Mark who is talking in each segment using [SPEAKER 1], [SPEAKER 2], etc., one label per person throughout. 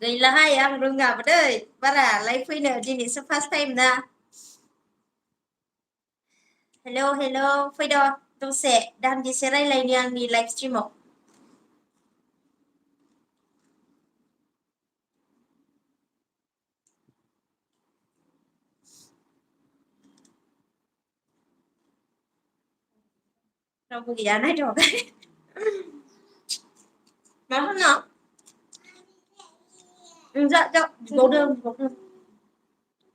[SPEAKER 1] Gailahay ang runga ba day? Para live fino din sa first time na. Hello, hello. Fido, dose. Dan di seray lain yang di live stream mo. Đâu có gì đó nói rồi. Mà không nào? Dạ, dạ, vô đơn, vô đơn.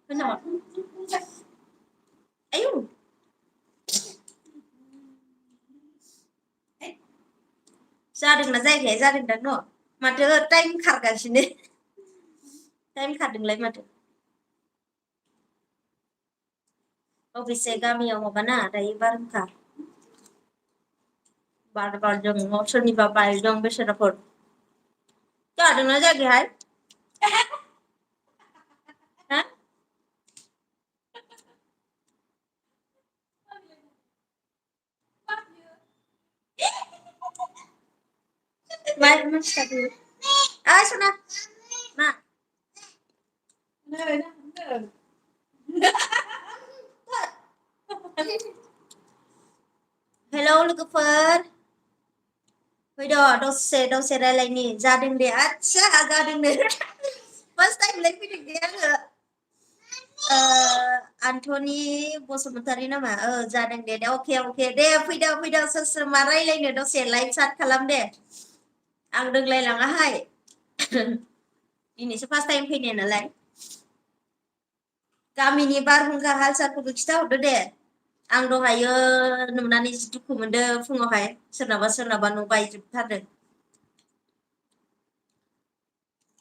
[SPEAKER 1] Thế nào? Ấy. Gia đình là dây ghé gia đình đánh nọ. Mà trưa tranh khặt cả xin đi. Tranh khặt đừng lấy mà trưa. Office kami ang mabana dahil barang ka. Bar jong option ni babai jong besar rapor. Kya đừng nói ra kìa hả? Hả? Mai mas tadi. Ah, sana. Na. Hello Lucifer. Bây giờ đâu xe ra lại nè, gia đình để अच्छा gia đình để first time lấy cái gì nữa. Anthony Bosumantari nama gia đình để oke oke deh video sesemarai lain đâu xe live chat kalam deh. Ang đừng lại là hai. Ini first time finish nalang. Kami ni barhungka hal satu kita udah deh. Ang dहायो नुनानै जि दुखु मोनदों फुङावहाय सोरनाबा नुबाय जोबथारदों.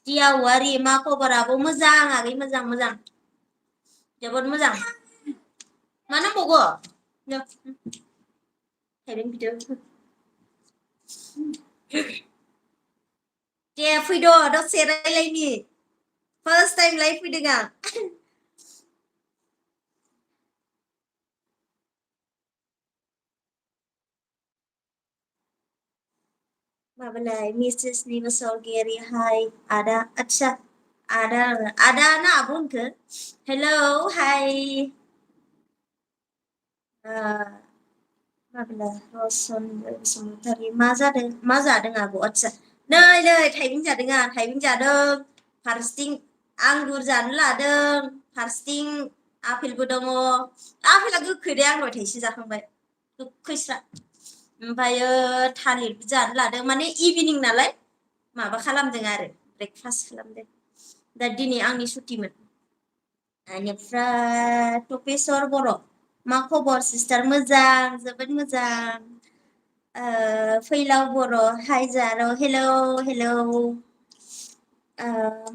[SPEAKER 1] दियावारि मा खबराबो मोजां आगै मोजां जोबोद मोजां. मा नांबावगौ? थाइबें बिदो दे फैद' दसे रायलायनि फार्स्ट टाइम लाइभ फैदों आं. माबालाय मिसेसनि बसरगियारि हाय आदा अच्छा आदा ना आब' होनखो हेलौ हाय माबालाय रसन बसुमतारी मा जादों आब' अच्छा नै थाइबें जादों आं थाइबें जादों फारसेथिं आंगुर जानो लादों फारसेथिं आपेलबो दङ. आपेला गोखै दे आं दहाय थाइसे जाखांबाय गोखैस्रा. ओमफ्रायो थालिरबो जानो लादों माने इभिनिं नालाय माबा खालामदों आरो ब्रेकफास्ट खालामदों. दा दिनै आंनि सुटिमोन. बेनिफ्राय प्रफेसर बर' मा खबर सिस्टार? मोजां जोबोद मोजां. फैलाव बर' हाय जार' हेलौ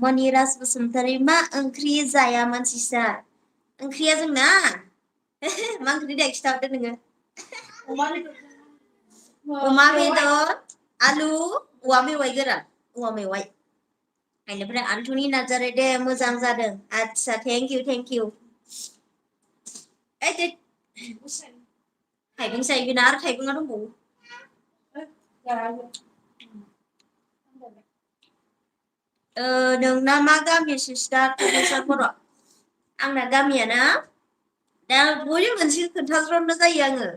[SPEAKER 1] मनिराज बसुमतारी मा ओंख्रि जायामोन सिस्टार? ओंख्रिया जोंना मा ओंख्रि दे खिथाहरदो नोङो. अमा बेदर आलु औवा मेवाइ गोरान औवा मेवाइ. बेनिफ्राय आन्थनि नार्जारि दे मोजां जादों. आच्छा थेंक इउ. थाइबें जाहैगोन आरो थाइबेंआ दंबावो. नोंना मा गामि सिस्टार प्रफेसर बर'? आंना गामियाना दा बयबो मोनसे खोन्थाज्रावनो जायो आङो.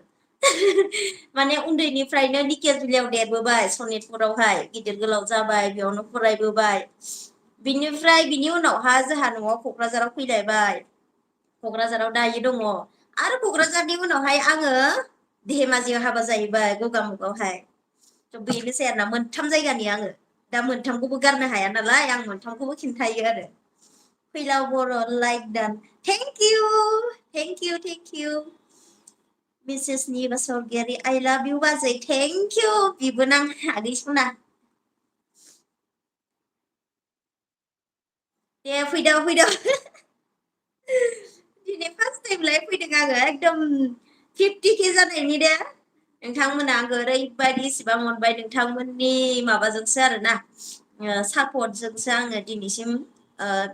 [SPEAKER 1] माने उन्दैनिफ्रायनो निकेजुलियाव देरबोबाय सनितपुरावहाय गिदिर गोलाव जाबाय बेयावनो फरायबोबाय. बिनिफ्राय बिनि उनावहा जोंहा न'आव क'क्राझाराव फैलायबाय. क'क्राझाराव दायो दङ आरो क'क्राझारनि उनावहाय आङो धेमाजियाव हाबा जाहैबाय गगामुगावहाय. बेनोसै आरोना मोनथाम जायगानि आङो दा मोनथामखौबो गारनो हाया नालाय आं मोनथामखौबो खिन्थायो आरो. फैलाव बर' लाइक दान थेंक इउ. मिसेसनि बसरगियारि आइ लाभ इउ बाजै थेंक इउ. बिबोनां आगै सना दे फैदो दिनै फार्स्ट टाइम लाइभ फैदों आङो एकदम 50K जानायनि दे. नोंथांमोना आंखौ ओरैबायदि इसिबां अनबाय नोंथांमोननि माबाजोंसो आरोना सापर्टजोंसो आङो दिनैसिम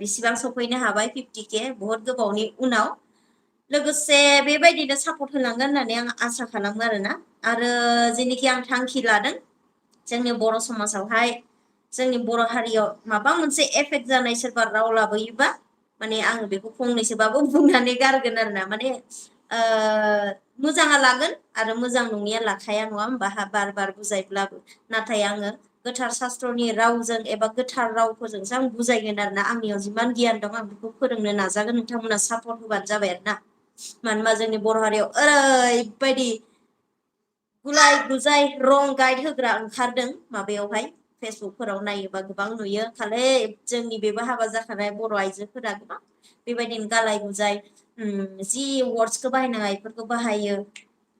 [SPEAKER 1] बेसेबां सफैनो हाबाय 50K बहुत गोबावनि उनाव. लोगोसे बेबायदिनो सापर्ट होलांगोन होननानै आं आसा खालामो आरोना. आरो जेनोखि आं थांखि लादों जोंनि बर' समाजावहाय जोंनि बर' हारियाव माबा मोनसे एफेक्ट जानाय सोरबा राव लाबोयोबा माने आङो बेखौ फंनैसोबाबो बुंनानै गारगोन आरोना माने मोजाङा लागोन आरो मोजां नङिया लाखाया नङा होमबा बार बार बुजायब्लाबो नाथाय आङो गोथार शास्त्रनि रावजों एबा गोथार रावफोरजोंसो आं बुजायगोन आरोना आंनियाव जिमान गियान दं आं बेखौ फोरोंनो नाजागोन नोंथांमोना सापर्ट होबानो जाबाय आरोना मानो होनबा जोंनि बर' हारियाव ओरैबायदि गुलाय गुजाय रं गाइड होग्रा ओंखारदों माबायावहाय फेसबुकफोराव नायोबा गोबां नुयो खालि जोंनि बेबो हाबा जाखानाय बर' आइजोफोरा गोबां बेबायदिनो गालाय गुजाय जि वार्डसखौ बाहायनाङा बेफोरखौ बाहायो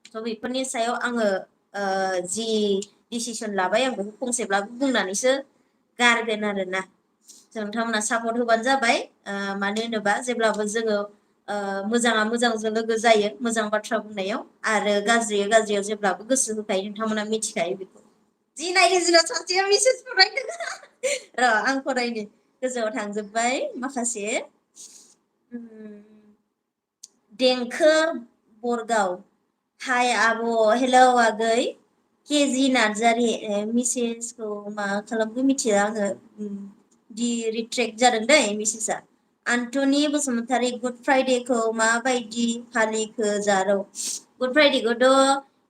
[SPEAKER 1] थ' बेफोरनि सायाव आङो जि डिसिसन लाबाय आं बेखौ फंसेब्लाबो बुंनानैसो गारगोन आरोना नोंथांमोना सापर्ट होबानो जाबाय मानो होनोबा जेब्लाबो जोङो मोजाङा मोजांजों लोगो जायो मोजां बाथ्रा बुंनायाव आरो गाज्रिया गाज्रियाव जेब्लाबो गोसो होखायो नोंथांमोना मिथिखायो बेखौ जि नायनो जिना सासेया मेसेज फरायदों र' आं फरायनो गोजौआव थांजोब्बाय माखासे देंखो बरगाव हाय आब' हेलौ आगै केजि नार्जारि मिसेसखौ मा खालामखो मिथिया आङो दि रिट्रेक्ट जादों दै मिसेसआ आन्टनि बसुमतारी गुड फ्राइडेखौ माबायदि फालिखो जारौ गुड फ्राइडेखौथ'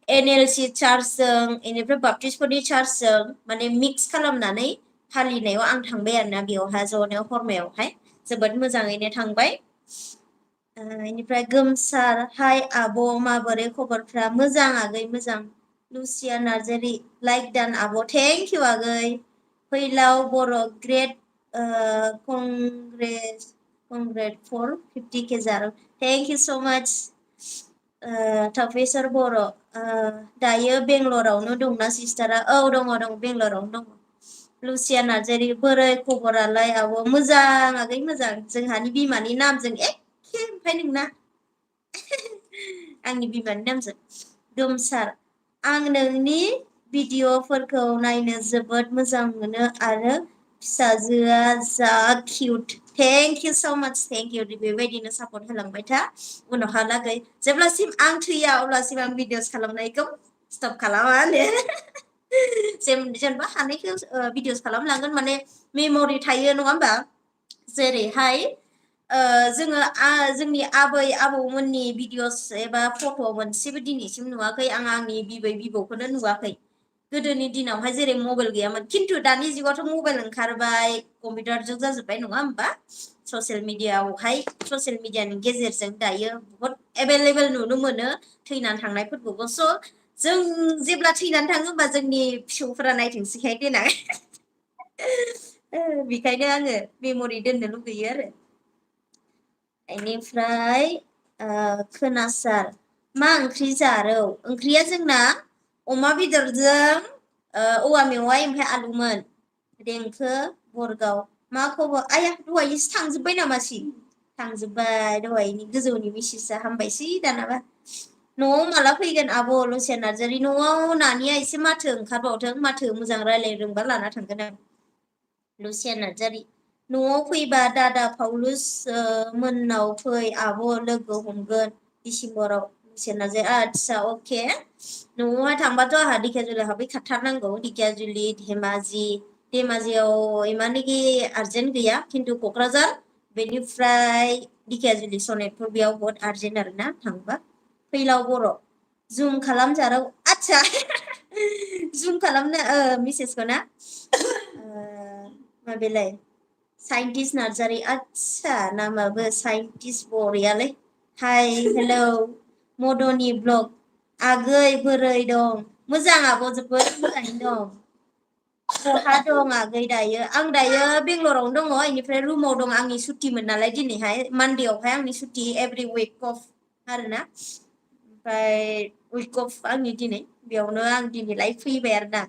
[SPEAKER 1] एन एल सि चार्चजों बेनिफ्राय बाप्टिस्टफोरनि चार्चजों माने मिक्स खालामनानै फालिनायाव आं थांबाय आरोना बेयावहाय ज'नो हरमायावहाय जोबोद मोजाङैनो थांबाय बेनिफ्राय गोमसार हाय आब' माबोरै खबरफ्रा मोजां आगै मोजां लुसिया नार्जारि लाइक दान आब' थेंक इउ आगै फैलाव बर' ग्रेट कंग्रेट फर 50 के जारौ थेंक इउ स' माच टफेसार बर' दायो बेंगलरावनो दंना सिस्टारा औ दङ बेंगलरावनो दङ लुसिया नार्जारि बोरै खबरालाय आब' मोजां आगै मोजां जोंहानि बिमानि नामजों एखे ओमफ्राय नोंना आंनि बिमानि नामजों गोमसार आं नोंनि भिडिअ'फोरखौ नायनो जोबोद मोजां मोनो आरो फिसाजोआ जा किउट थेंक इउ स' माच थेंक इउ बेबायदिनो सापर्ट होलांबाय था उनावहालागै जेब्लासिम आं थैया अब्लासिम आं भिडिअस खालामनायखौ स्टप खालामा जेनेबा हानायखौ भिडिअस खालामलांगोन माने मेम'रि थायो नङा होमबा जेरैहाय जोङो जोंनि आबै आबौमोननि भिडिअस एबा फट' मोनसेबो दिनैसिम नुवाखै आं आंनि बिबै बिबौखौनो नुवाखै गोदोनि दिनावहाय जेरै मबाइल गैयामोन खिन्थु दानि जुगावथ' मबाइल ओंखारबाय कम्पिउटार जुग जाजोब्बाय नङा होमबा ससियेल मिडियानि गेजेरजों दायो बहुत एभेलेबेल नुनो मोनो थैनानै थांनायफोरखौबो स' जों जेब्ला थैनानै थाङो होमबा जोंनि फिसौफोरा नायथोंसैहाय देनां बेखायनो आङो मेम'रि दोननो लुगैयो आरो बेनिफ्राय खोनासार मा ओंख्रि जारौ ओंख्रिया जोंना अमा बेदरजों औवा मेवाइ ओमफ्राय आलुमोन देंखो बरगाव मा खबर आइया दहायसो थांजोब्बाय नामासि थांजोब्बाय दहायनि गोजौनि मिसेसआ हामबायसै दानाबा न'आव माला फैगोन आब' लुसिया नार्जारि न'आव नानिया एसे माथो ओंखारबावथों माथो मोजां रायलायनो रोंबा लाना थांगोन आं लुसिया नार्जारि न'आव फैबा दादा फावलुस मोननाव फै आब' लोगो हमगोन डिसेम्बराव लुसिया नार्जारि आदसा अके न'आवहाय थांबाथ' आंहा दिखियाजुलियाव हाबहैखाथारनांगौ दिखियाजुलि धेमाजियाव इमानखि आर्जेन्ट गैया खिन्थु क'क्राझार बेनिफ्राय दिखियाजुलि सनितपुर बेयाव बहुत आर्जेन्ट आरोना थांबा फैलाव बर' जुम खालामजारौ आदसा जुम खालामनो मिसेसखौ ना माबेलाय साइन्टिस्ट नार्जारि आदसा नामाबो साइन्टिस्ट बरियालै हाय हेलौ मदनि ब्लग आगै बोरै दं मोजां आब' जोबोद मोजाङैनो दं बहा दं आगै दायो आं दायो बेंगलरावनो दङ बेनिफ्राय रुमाव दं आंनि सुटिमोन नालाय दिनैहाय मानदेआवहाय आंनि सुटि एभ्रि उइक अफ आरोना ओमफ्राय उइक अफ आंनि दिनै बेयावनो आं दिनैलाय फैबाय आरोना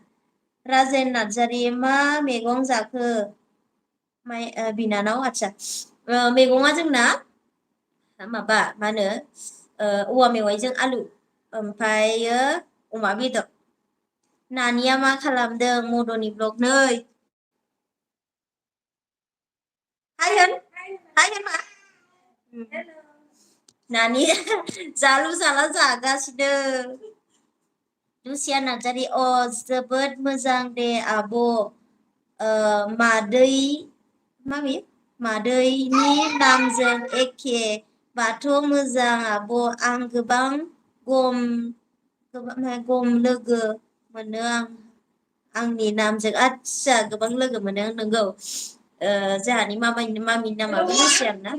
[SPEAKER 1] राजेन नार्जारि मा मैगं जाखो बिनानाव आदसा मैगङा जोंना माबा मा होनो औवा मेवाइजों आलु ओमफ्रायो अमा बेदर नानिया मा खालामदों मदनि ब्लग नै हाय होन मा नानि जालु जाला जागासिनो लुसिया नार्जारि अ जोबोद मोजां दे आब' मादै माबि मादैनि नामजों एखे बाथ' मोजां आब' आं गोबां गम लोगो मोनो आंनि नामजों आदसा गोबां लोगो मोनो नोंगौ जोंहानि मामिनि नामाबो लुसियान ना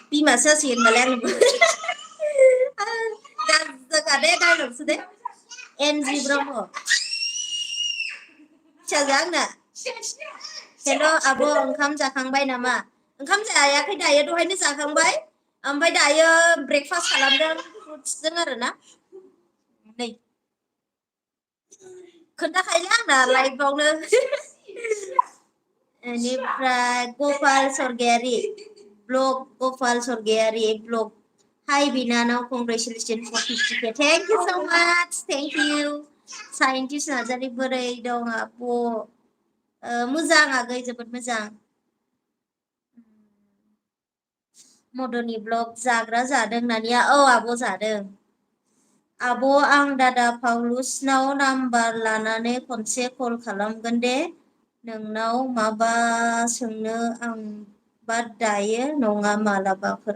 [SPEAKER 1] बिमासो जासिगोन होनबालाय आंबो गाज्रिखा दे डाइलगसो दे एनजि ब्रह्म फिसाजो आंना हेल' आब' ओंखाम जाखांबाय नामा ओंखाम जायाखै दायो दहायनो जाखांबाय ओमफ्राय दायो ब्रेकफास्ट खालामदों फ्रुट्सजों आरो ना नै खोन्थाखायोलै आंना लाइफआवनो बेनिफ्राय गपाल सरगयारि ब्लग हाय बिनानाव congratulation four 50K thank you सो माच थेंक इउ साइन्टिस्ट नार्जारि बोरै दं आब' मोजां आगै जोबोद मोजां मदननि ब्लग जाग्रा जादों नानिया औ आब' जादों आब' आं दादा पाउलुसनाव नाम्बार लानानै खनसे कल खालामगोन दे नोंनाव माबा सोंनो आं बाट दायो नङा मालाबाफोर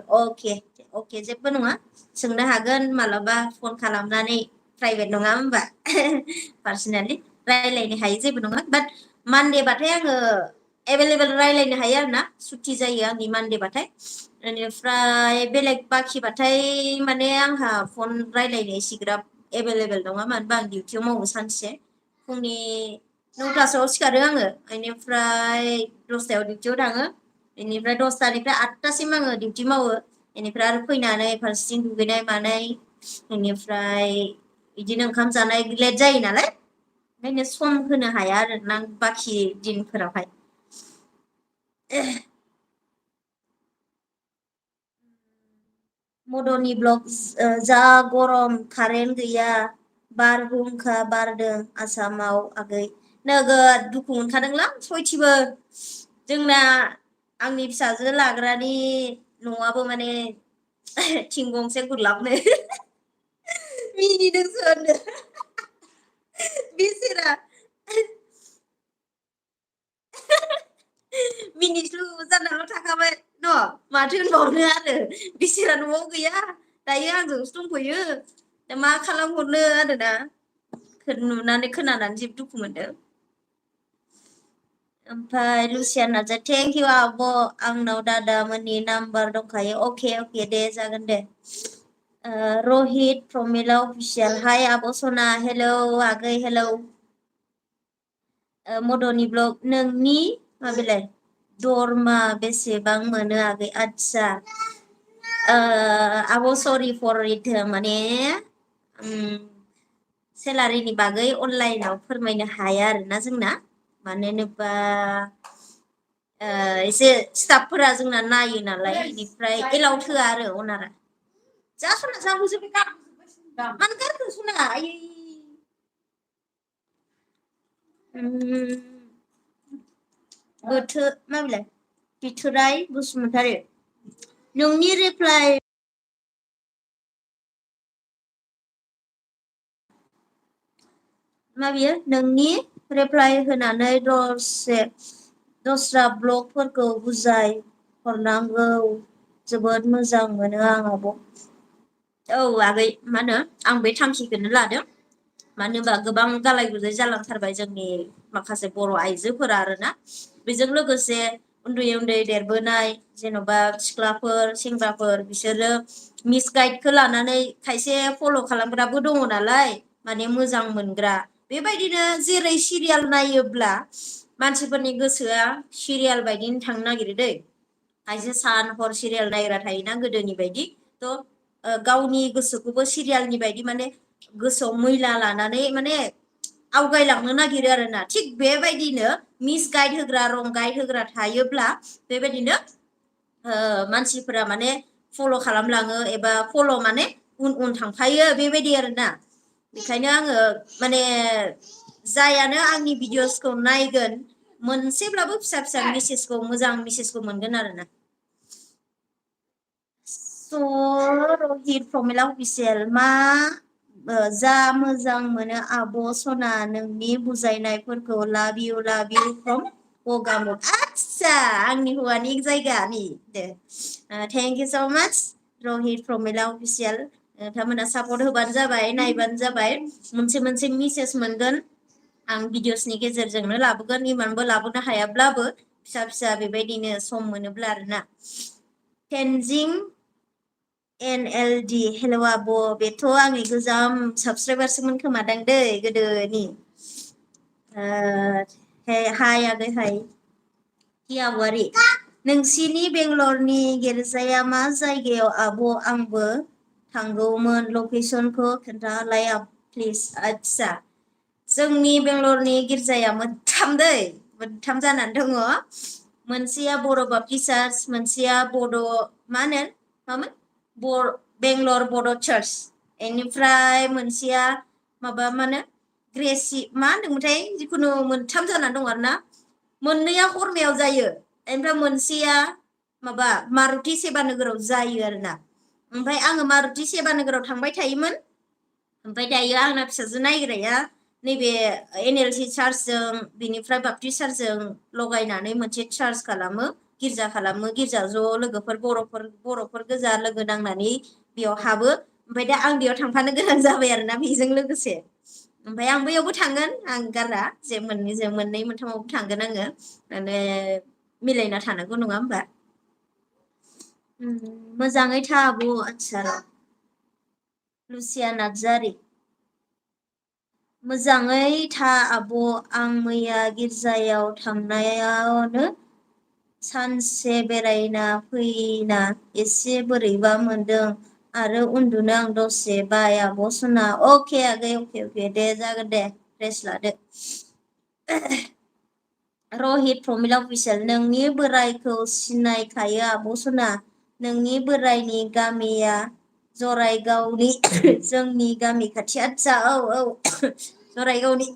[SPEAKER 1] अके जेबो नङा सोंनो हागोन मालाबा फन खालामनानै प्राइभेट नङा होमबा पार्सनेलि रायलायनो हायो जेबो नङा बाट मानदेबाथाय आङो एभेलेबेल रायलायनो हायो आरो ना सुटि जायो आंनि मानदेबाथाय बेनिफ्राय बेलेग बाखिबाथाय माने आंहा फन रायलायनो एसिग्राब एभेलेबेल नङा मानो होनबा आं डिउटियाव मावो सानसे फुंनि 9टासोआव सिखारो आङो बेनिफ्राय 10टायाव डिउटियाव थाङो बेनिफ्राय 10टानिफ्राय 8टासिम आङो डिउटि मावो बेनिफ्राय आरो फैनानै फारसेथिं दुगैनाय मानाय बेनिफ्राय बिदिनो ओंखाम जानाय लेट जायो नालाय ओंखायनो सम होनो हाया आरो ना बाखि दिनफोरावहाय मदननि ब्लग जा गरम कारेन्ट गैया बारहुंखा बारदों आसामाव आगै नोगोद दुखु मोनखादोंलां सयथिबो जोंना आंनि फिसाजो लाग्रानि न'आबो माने थिं गंसे गुरलाबनो मिनिदोंसो होनदो बेसेरा मिनिस्लु जानाल' थाखाबाय न' माथो होनबावनो आरो बिसोरा न'आव गैया दायो आंजोंसो दंफैयो दा मा खालामहरनो आरोना नुनानै खोनानानै जेबो दुखु मोनदों ओमफ्राय लुसियान नार्जारि थेंक इउ आब' आंनाव दादामोननि नाम्बार दंखायो अके दे जागोन दे रहित प्रमिला अफिसियेल हाय आब' सना हेलौ आगै हेलौ मदननि ब्लग नोंनि माबेलाय दरमा बेसेबां मोनो आगै आदसा आब' सरि फर इट माने सेलारिनि बागै अनलाइनाव फोरमायनो हाया आरोना जोंना मानो होनोबा एसे स्टाफफोरा जोंना नायो नालाय बेनिफ्राय एलाउड होआ आरो अनारा जा सना जाहोजोबबाय मानो गारखो सना आयै माबेलाय बिथराय बसुमतारी नोंनि रिप्लाइ मा बियो नोंनि रिप्लाइ होनानै दस्रा ब्लगफोरखौ बुजाय हरनांगौ जोबोद मोजां मोनो आं आब' औ आगै मा होनो आं बे थांखिखौनो लादों मानो होनबा गोबां गालाय गुजाय जालांथारबाय जोंनि माखासे बर' आइजोफोरा आरोना बेजों लोगोसे उन्दै उन्दै देरबोनाय जेन'बा सिख्लाफोर सेंग्राफोर बिसोरो मिसगाइदखौ लानानै खायसे फल' खालामग्राबो दङ नालाय माने मोजां मोनग्रा बेबायदिनो जेरै सिरियाल नायोब्ला मानसिफोरनि गोसोआ सिरियाल बायदिनो थांनो नागिरो दै खायसे सान हर सिरियाल नायग्रा थायोना गोदोनि बायदि थ' गावनि गोसोखौबो सिरियालनि बायदि माने गोसोआव मैला लानानै माने आवगायलांनो नागिरो आरोना थिग बेबायदिनो मिस गाइद होग्रा रं गाइड होग्रा थायोब्ला बेबायदिनो मानसिफोरा माने फल' खालामलाङो एबा फल' माने उन उन थांफायो बेबायदि आरोना बेखायनो आङो माने जायानो आंनि भिडिअसखौ नायगोन मोनसेब्लाबो फिसा फिसा मेसेजखौ मोजां मेसेजखौ मोनगोन आरोना स' रहित प्रमिला अफिसियेल मा जा मोजां मोनो आब' सना नोंनि बुजायनायफोरखौ लाभ इउ फ्रम गगामुग आच्छा आंनि हौवानि जायगानि दे थेंक इउ स' माच रहित प्रमिला अफिसियेल नोंथांमोना सापर्ट होबानो जाबाय नायबानो जाबाय मोनसे मेसेज मोनगोन आं भिडिअसनि गेजेरजोंनो लाबोगोन इमानबो लाबोनो हायाब्लाबो फिसा बेबायदिनो सम मोनोब्ला आरोना टेनजिं NLD हेल' आब' बेथ' आंनि गोजाम साबसक्राइबारसोमोन खोमादां दै गोदोनि हाय आगै हाय कियावारि नोंसिनि बेंगलरनि गिर्जाया मा जायगायाव आब' आंबो थांगौमोन लकेसनखौ खोन्थालाय प्लिज आच्छा जोंनि बेंगलरनि गिर्जाया मोनथाम जानानै दङ मोनसेया बर' बाप्टिस्ट चार्च मोनसेया बड' मा होनो मामोन बेंगलर बड' चार्च बेनिफ्राय मोनसेया माबा मा होनो ग्रेसि मा होनदोंमोनथाय जिखुनु मोनथाम जानानै दं आरो ना मोननैया हरमायाव जायो ओमफ्राय मोनसेया माबा मारुति सेबा नोगोराव जायो आरोना ओमफ्राय आङो मारुति सेबा नोगोराव थांबाय थायोमोन ओमफ्राय दायो आंना फिसाजो नायग्राया नैबे NLC चार्चजों बिनिफ्राय बाप्टिस्ट चार्चजों लगायनानै मोनसे चार्च खालामो गिर्जा ज' लोगोफोर बर'फोर गोजा लोगो नांनानै बेयाव हाबो ओमफ्राय दा आं बेयाव थांफानो गोनां जाबाय आरोना बेजों लोगोसे ओमफ्राय आं बैयावबो थांगोन आं गारा जे मोननै मोनथामावबो थांगोन आङो माने मिलायना थानांगौ नङा होमबा मोजाङै था आब' आच्छा लुसिया नार्जारि मोजाङै था आब' आं मैया गिर्जायाव थांनायावनो सानसे बेरायना फैना एसे बोरैबा मोनदों आरो उन्दुनो आं दसे बाय आब' सना अके आगै अके दे जागोन दे रेस्ट लादो रहित प्रमिला अफिसियेल नोंनि बोरायखौ सिनायखायो आब' सना नोंनि बोरायनि गामिया जरायगावनि जोंनि गामि खाथि आच्छा औ जरायगावनि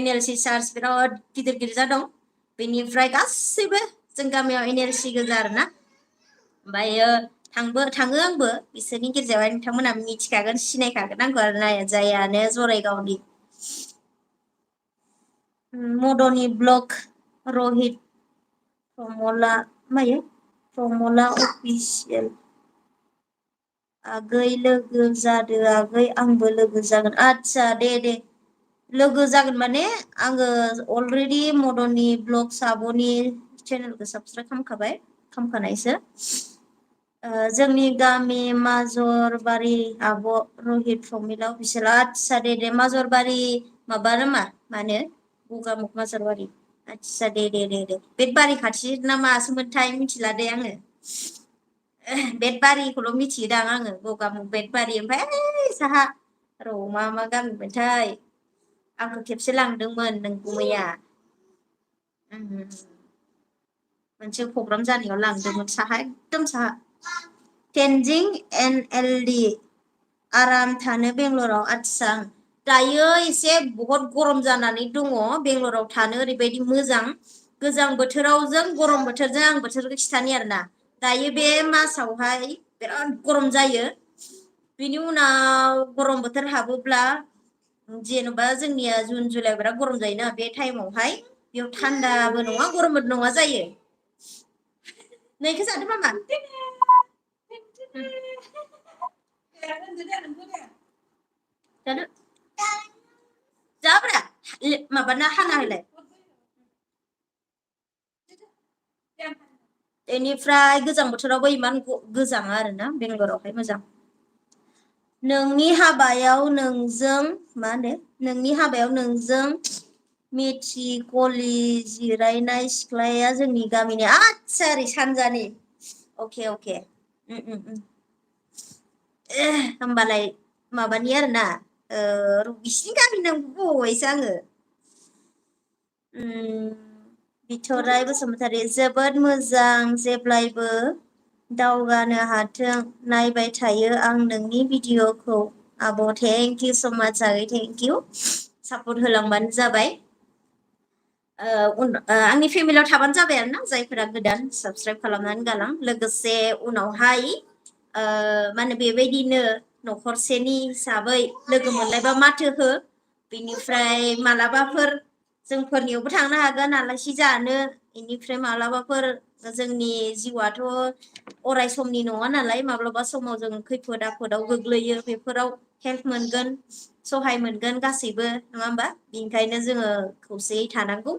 [SPEAKER 1] NLC चार्च बिराद गिदिर गिर्जा दं बेनिफ्राय गासैबो जों गामियाव NLC गोजा आरोना ओमफ्रायो थाङो आंबो बिसोरनि गिर्जायावहाय नोंथांमोना मिथिखागोन सिनायखागोन आंखौ आरो जायानो जरायगावनि मदनि ब्लक रहित प्रमला अफिसियेल आगै लोगो जादो आगै आंबो लोगो जागोन आच्छा दे लोगो जागोन माने आङो अलरेडि मदननि ब्लग आब'नि चेनेलखौ साबसक्राइब खालामखानायसो जोंनि गामि माजरबारि आब' रहित प्रमिला अफिसियेल आच्छा दे माजरबारि माबा नामा मा होनो गगामुग माजरबारि आच्छा दे बेटबारि खाथि ना मासोमोनथाय मिथिला दे आङो बेटबारिखौल' मिथियोदां आङो गगामुग बेटबारि ओमफ्राय साहा र' मा गामिमोनथाय आंखौ खेबसे लांदोंमोन नों गुमैया मोनसे प्रग्राम जानायाव लांदोंमोन साहा एकदम साहा टेनजिं NLD आराम थानो बेंगलराव आच्छा दायो एसे बहुत गरम जानानै दङ बेंगलराव थानो ओरैबायदि मोजां गोजां बोथोराव जों गरम बोथोरजों आं बोथोरखौ खिथानि आरोना दायो बे मासावहाय बिराद गरम जायो बिनि उनाव गरम बोथोर हाबोब्ला जेन'बा जोंनिया जुन जुलाइ बिराद गरम जायोना बे टाइमावहाय बेयाव थान्दाबो नङा गरमबो नङा जायो नैखो जादो मामा जानो जाब्रा माबाना हाना होलाय बेनिफ्राय गोजां बोथोरावबो इमान गोजाङा आरोना बेंगलरावहाय मोजां नोंनि हाबायाव नोंजों मिथिकलि जिरायनाय सिख्लाया जोंनि गामिनि आच्छा ओरै सानजानि अके होमबालाय माबानि आरोना बिसिनि गामि नामखौ बावबायसो आङो बिथराय बसुमतारी जोबोद मोजां जेब्लायबो दावगानो हाथों नायबाय थायो आं नोंनि भिडिअखौ आब' थेंक इउ स' माच आगै थेंक इउ सापर्ट होलांबानो जाबाय आंनि फेमिलियाव थाबानो जाबाय आरोना जायफोरा गोदान साबसक्राइब खालामनानै गालां लोगोसे उनावहाय मा होनो बेबायदिनो न'खरसेनि हिसाबै लोगो मोनलायबा माथो हो बेनिफ्राय मालाबाफोर जोंफोरनियावबो थांनो हागोन आलासि जानो बेनिफ्राय मालाबाफोर जोंनि जिउआथ' अराय समनि नङा नालाय माब्लाबा समाव जों खैफोद आफोदाव गोग्लैयो बेफोराव हेल्प मोनगोन सहाय मोनगोन गासैबो नङा होमबा बेनिखायनो जोङो खौसेयै थानांगौ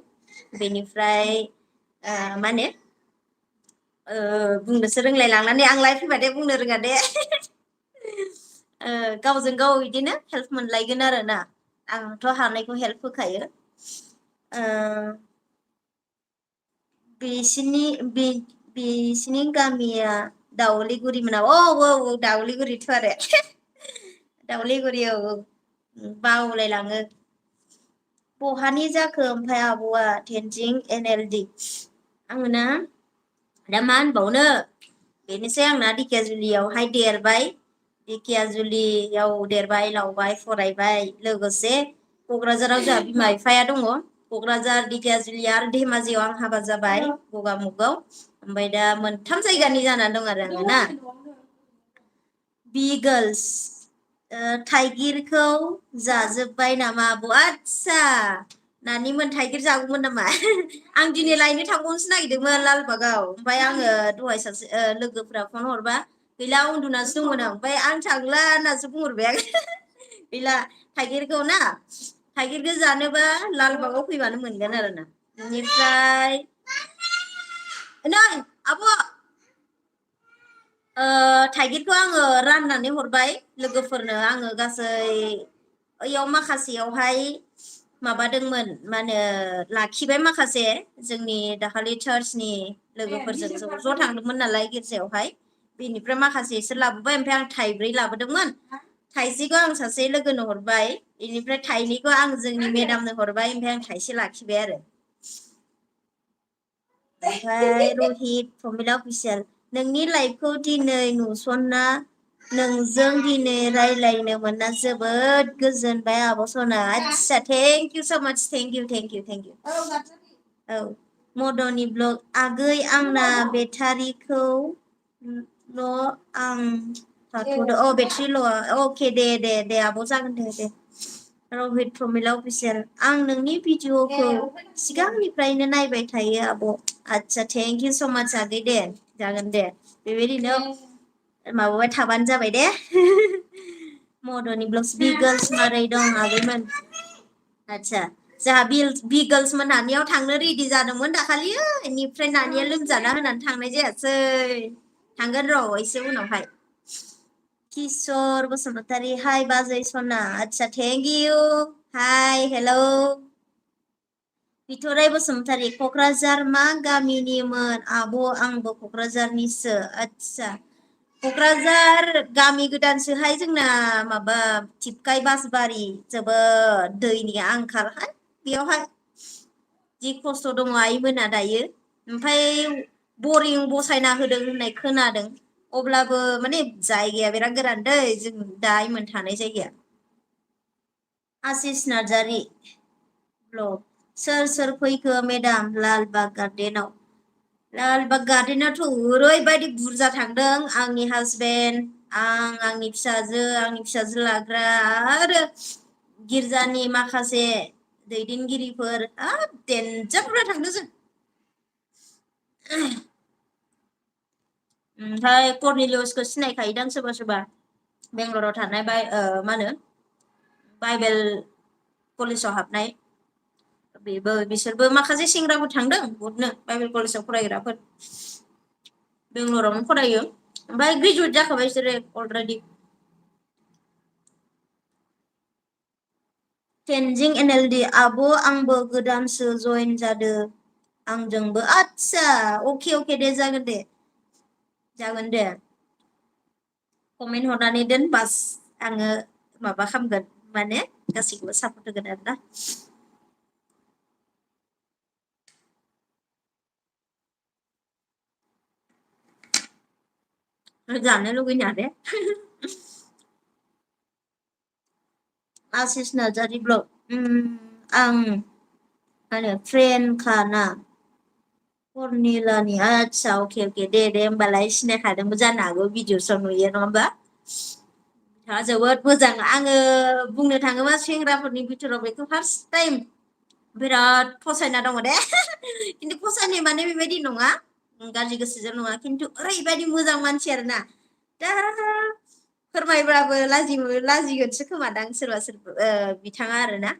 [SPEAKER 1] बेनिफ्राय मा होनो बुंनोसो रोंलाय लांनानै आंलाय फैबाथाय बुंनो रोङा दे गावजों गाव बिदिनो हेल्प मोनलायगोन आरो ना आंथ' हानायखौ हेल्प होखायो बिसिनि गामिया दावलिगुरिमोन औ दावलिगुरिथ' आरो दावलिगुरि औ बावलायलाङो बहानि जाखो ओमफ्राय आब'आ टेनजिं NLD आङो ना दा मा होनबावनो बेनोसै आंना दिकियाजुलियावहाय देरबाय दिकियाजुलियाव देरबाय लावबाय फरायबाय लोगोसे क'क्राझाराव जोंहा बिमा बिफाया दङ क'क्राझार दिकियाजुलि आरो धेमाजियाव आं हाबा जाबाय गगामुगआव ओमफ्राय दा मोनथाम जायगानि जानानै दं आरो आङो ना बि गार्लस थाइगिरखौ जाजोब्बाय नामा आब' आस्सा नानिमोन थाइगिर जागौमोन नामा आं दिनै लायनो थांबावनोसो नागिरदोंमोन लालबागाव ओमफ्राय आङो दहाय सासे लोगोफ्रा फन हरबा गैला उन्दुनासो दंमोन आं ओमफ्राय आं थांला होननासो बुंहरबाय आं गैला थाइगिरखौ ना थाइगिरखौ जानोबा लालबागाव फैबानो मोनगोन आरो ना बेनिफ्राय नै आब' थाइगिरखौ आङो राननानै हरबाय लोगोफोरनो आङो गासै ओयाव माखासेयावहाय माबादोंमोन मा होनो लाखिबाय माखासे जोंनि दाखालि चार्चनि लोगोफोरजों ज' थांदोंमोन नालाय गिर्जायावहाय बेनिफ्राय माखासे इसोर लाबोबाय ओमफ्राय आं थाइब्रै लाबोदोंमोन थाइसेखौ आं सासे लोगोनो हरबाय बेनिफ्राय थाइनैखौ आं जोंनि मेदामनो हरबाय ओमफ्राय आं थाइसे लाखिबाय आरो ओमफ्राय रहित प्रमिला अफिसियेल नोंनि लाइफखौ दिनै नुसनना नोंजों दिनै रायलायनो मोनना जोबोद गोजोनबाय आब' सना आदसा थेंक इउ स' माच थेंक इउ औ मदनि ब्लग आगै आंना बेटारिखौ आं थाथ'दो बेटारि ल' अके दे आब' जागोन दे रहित प्रमिला अफिसियेल आं नोंनि भिडिअखौ सिगांनिफ्रायनो नायबाय थायो आब' आदसा थेंक इउ स' माच आगै दे जागोन दे बेबायदिनो माबाबाय थाबानो जाबाय दे मदनि ब्लग्स बि गार्लस मारै दं आगैमोन आदसा जोंहा बि गार्लस मोनहानियाव थांनो रेडि जादोंमोन दाखालियो बेनिफ्राय नानिया लोमजाना होनानै थांनाय जायासै थांगोन र' एसे उनावहाय किशोर बसुमतारी हाय बाजै सना आदसा थेंक इउ हाय हेलौ बिथराय बसुमतारी क'क्राझार मा गामिनिमोन आब' आंबो क'क्राझारनिसो आदसा क'क्राझार गामि गोदानसोहाय जोंना माबा थिपकाइ बासबारि जोबोद दैनि आंखालहाय बेयावहाय जि खस्थ' दङ आइमोना दायो ओमफ्राय बरिं बसायना होदों होननाय खोनादों अब्लाबो माने जायगाया बिराद गोरान दै जों दा आइमोन थानाय जायगाया आशिस नार्जारि ब्लग सोर फैखो मेदाम लालबाग गार्डेनाव लालबाग गार्डेनाथ' ओरैबायदि बुरजा थांदों आंनि हासबेन्ड आंनि फिसाजो लाग्रा आरो गिर्जानि माखासे दैदेनगिरिफोर हाब देनजार बुरजा थांदों जों ओमफ्राय कर्नेलियासखौ सिनायखायोदां सोरबा बेंगलराव थानाय मा होनो बाइबेल कलेजाव हाबनाय बिसोरबो माखासे सेंग्राफोर थांदों बहुदनो बाइबेल कलेजाव फरायग्राफोर बेंगलरावनो फरायो ओमफ्राय ग्रेजुवेट जाखाबाय बिसोरो अलरेडि टेनजिं NLD आब' आंबो गोदानसो जयेन जादों आंजोंबो आदसा अके दे जागोन दे कमेन्ट हरनानै दोन बास आङो माबा खालामगोन माने गासैखौबो सापर्ट होगोन आरोना जानो लुगैना दे आशिस नार्जारि ब्लग आं माने फ्रेन्डखा ना कर्निलानि आदसा अके दे होमबालाय सिनायखादोंबो जानो हागौ भिडिअसआव नुयो नङा होमबा जोबोद मोजां आङो बुंनो थाङोबा सेंग्राफोरनि बिथोराव बेखौ फार्स्ट टाइम बिराद फसायना दङ दे खिन्थु फसायनाय माने बेबायदि नङा गाज्रि गोसोजों नङा खिन्थु ओरैबायदि मोजां मानसि आरोना दा फोरमायब्लाबो लाजिगोनसो खोमादां सोरबा सोरबा बिथाङा आरोना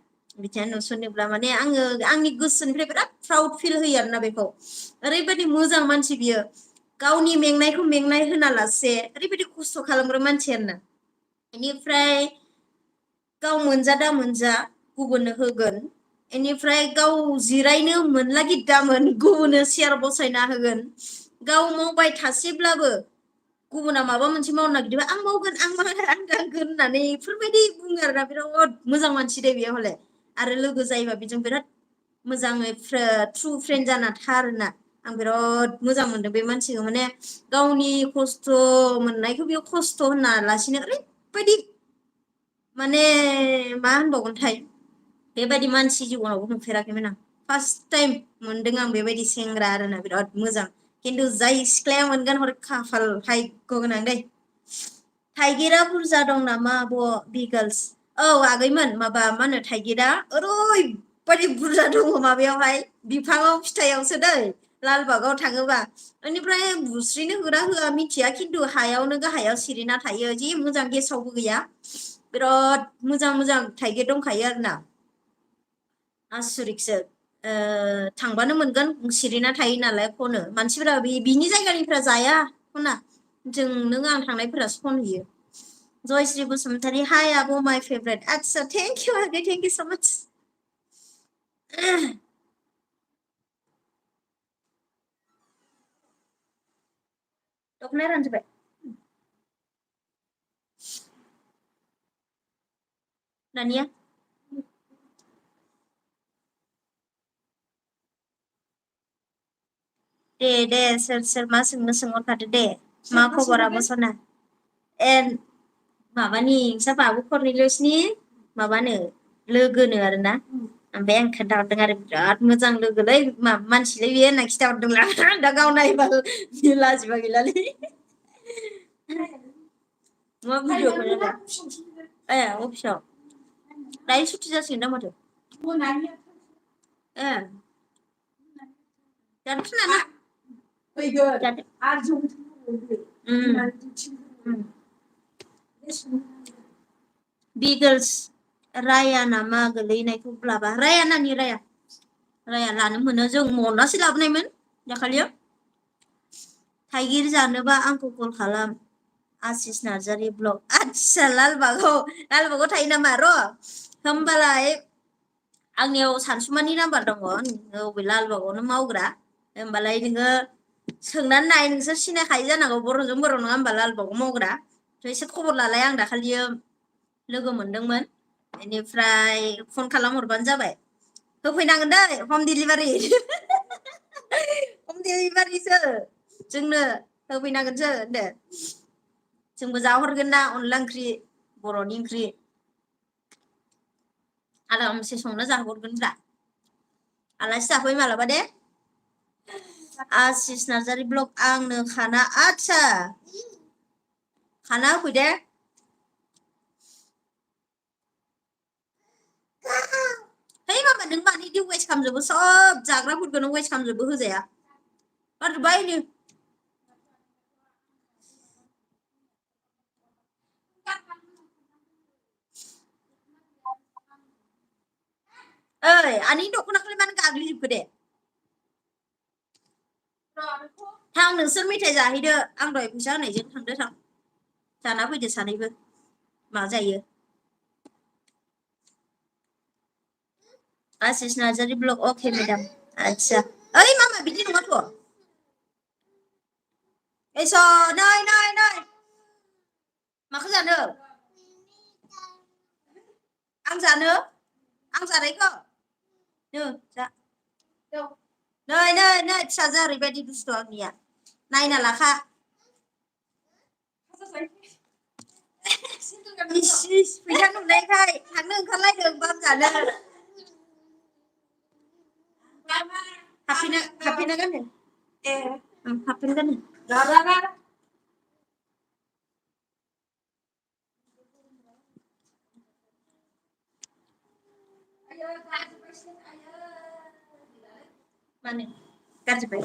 [SPEAKER 1] बिथाङा नुसनोब्ला माने आङो आंनि गोसोनिफ्राय बिराद प्राउड फिल होयो आरोना बेखौ ओरैबायदि मोजां मानसि बियो गावनि मेंनायखौ मेंनाय होनालासे ओरैबायदि खस्थ' खालामग्रा मानसि आरोना बेनिफ्राय गाव मोनजा दा मोनजा गुबुननो होगोन बेनिफ्राय गाव जिरायनो मोनला गिद्दामोन गुबुननो सियार बसायना होगोन गाव मावबाय थासेब्लाबो गुबुना माबा मोनसे मावनो नागिरदोंबा आं मावगोन आं दांगोन होननानै बेफोरबायदि बुङो आरोना बिराद मोजां मानसि दे बेयो हले आरो लोगो जायोबा बेजों बिराद मोजाङै ट्रु फ्रेन्ड जाना था आरोना आं बिराद मोजां मोनदों बे मानसिखौ माने गावनि खस्थ' मोननायखौ बेयाव खस्थ' होनना लासिनो ओरैबायदि माने मा होनबावगोनथाय बेबायदि मानसि जिबनावबो नुफेराखैमोन आं फार्स्ट टाइम मोनदों आं बेबायदि सेंग्रा आरोना बिराद मोजां खिन्थु जाय सिख्लाया मोनगोन हर खाफाल भाग्य गोनां दै थाइगिरा बुरजा दं नामा आब' बिगोल्स औ आगैमोन माबा मा होनो थाइगिरा ओरैबायदि बुरजा दङ माबायावहाय बिफाङाव फिथाइयावसो दै लालबागाव थाङोबा बेनिफ्राय बुस्रिनो होना होआ मिथिया खिन्थु हायावनो गाहायाव सिरिना थायो जि मोजां गेसावबो गैया बिराद मोजां मोजां थाइगिर दंखायो आरोना आसुरिकसो थांबानो मोनगोन सिरिना थायो नालाय खनो मानसिफोरा बिनि जायगानिफ्रा जाया खना जों नों आं थांनायफोरासो खनहैयो जयश्री बसुमतारी हाय आब' माय फेभरेट आच्छा थेंक इउ आगै थेंक इउ स' माच दख'नाया रानजोब्बाय दानिया दे सोर मा सोंनो सोंहरखादो दे मा खबर आब' सना माबानि बाबु कर्निलियासनि माबानो लोगोनो आरोना ओमफ्राय आं खोन्थाहरदों आरो बिराद मोजां लोगोलै मानसिलै बेयो होनना खिथाहरदोंमोन दा गाव नायबा लाजिबा गैलालै मा भिडिअ अफिसाव दायो सुथि जासिगोन दा माथो जानो थिनाना बिगोल्स राया नामा गोलैनायखौ लाबा राया नानि राया लानो मोनो जों मनासो लाबोनायमोन दाखालियो थाइगिर जानोबा आंखौ कल खालाम आशिस नार्जारि ब्लग आच्छा लालबागाव थायो नामा र' होमबालाय आंनियाव सानसुमानि नाम्बार दङ बबे लालबागावनो मावग्रा होमबालाय नोङो सोंनानै नाय नोंसोर सिनायखायो जानांगौ बर'जों बर' नङा होमबा लालबागाव मावग्रा एसे खबर लालाय आं दाखालियो लोगो मोनदोंमोन बेनिफ्राय फन खालामहरबानो जाबाय होफैनांगोन दै हम डिलिभारिसो जोंनो होफैनांगोनसो होनदो जोंबो जाहरगोन ना अनला ओंख्रि बर'नि ओंख्रि आरामसे संना जाहोहरगोन ब्रा आलासि जाफै मालाबा दे आशिस नार्जारि ब्लग आंनो खाना आच्छा खाना होफै दे है मामा नों मानो इदि वेस्ट खालामजोबो सब जाग्राफोरखौनो वेस्ट खालामजोबो होजाया गारजोब्बाय ओइ आनि दख'नाखौलाय मानो गाग्लिजोबखो दे थां नोंसोर मेथाइ जाहैदो आं दहाय फैसा होनायजों थांदो थां जाना फैदो सानैबो मा जायो आशिस नार्जारि ब्लग अके मेडाम आच्छा ओइ मामा बिदि नङाथ' एस' नै माखौ जानो आं जानायखौ नो जा नै फिसाजो ओरैबायदि दुस्थ' आंनिया नायना लाखा फैसा नुनायखाय थांनो ओंखारलायदों बाम जानो हाबफैना गाननो हाबफैना गाननो माने गाज्रिबाय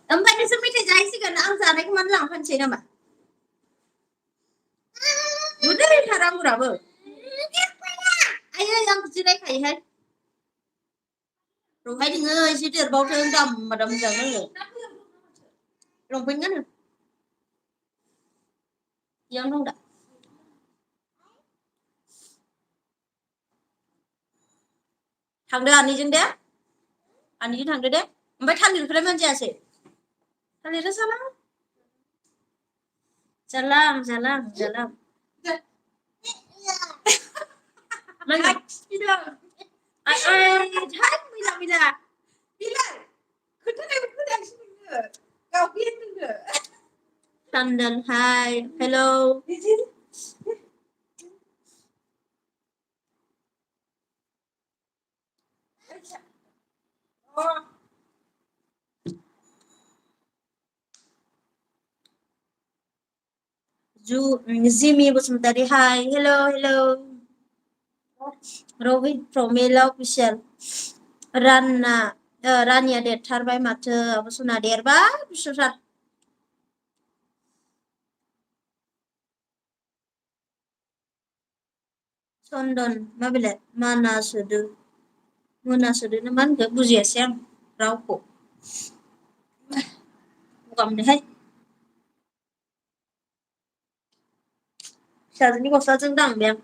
[SPEAKER 1] ओमफ्राय नोंसोर मेथाइ जाहैसिगोन आं जानायखौ मानो लांफानोसै नामा उदैथार आंगुराबो आयै आं जिरायखायोहाय रहाय नोङो एसे देरबावथों दाम जानो लंपेन्ट गानो इयावनो दं दा थांदो आनैजों दे आनैजों थांदो दे ओमफ्राय थालिरखौलाय मानो जायासै थालिरा जालां mana tidak ay thai mila kudu kudu sini kau biar dulu London hi hello Jimmy Basuntari hi hello Rohit from Mela official Rania देरथारबाय माथो आब' सना देरबाय बिसोरहा चन्दन मा बेलाय मोनासोदो ना मा होनखो बुजियासै आं रावखौ गगा मोनदोंहाय फिसाजोनि गस्लाजों दांबाय आं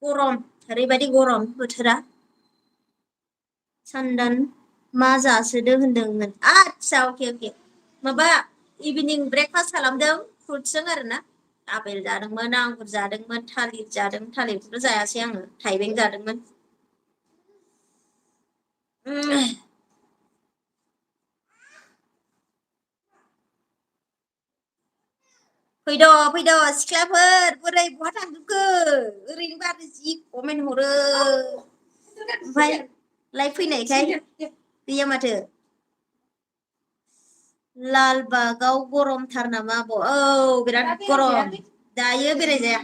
[SPEAKER 1] गरम ओरैबायदि गरम बोथोरा चन्दन मा जासोदो होनदोंमोन आच्छा अके माबा इभिनिं ब्रेकफास्ट खालामदों फ्रुट्सजों आरोना आपेल जादोंमोन आंगुर जादोंमोन थालिर जादों थालिरखौथ' जायासै आङो थाइबें जादोंमोन फैद' सिख्लाफोर बोरै बहा थांजोबखो ओरैनो बारो जि कमेन्ट हरो ओमफ्राय लाइभ फैनायखाय गैया माथो लालबागाव गरमथार नामा आब' औ बिराद गरम दायो बेरायजाया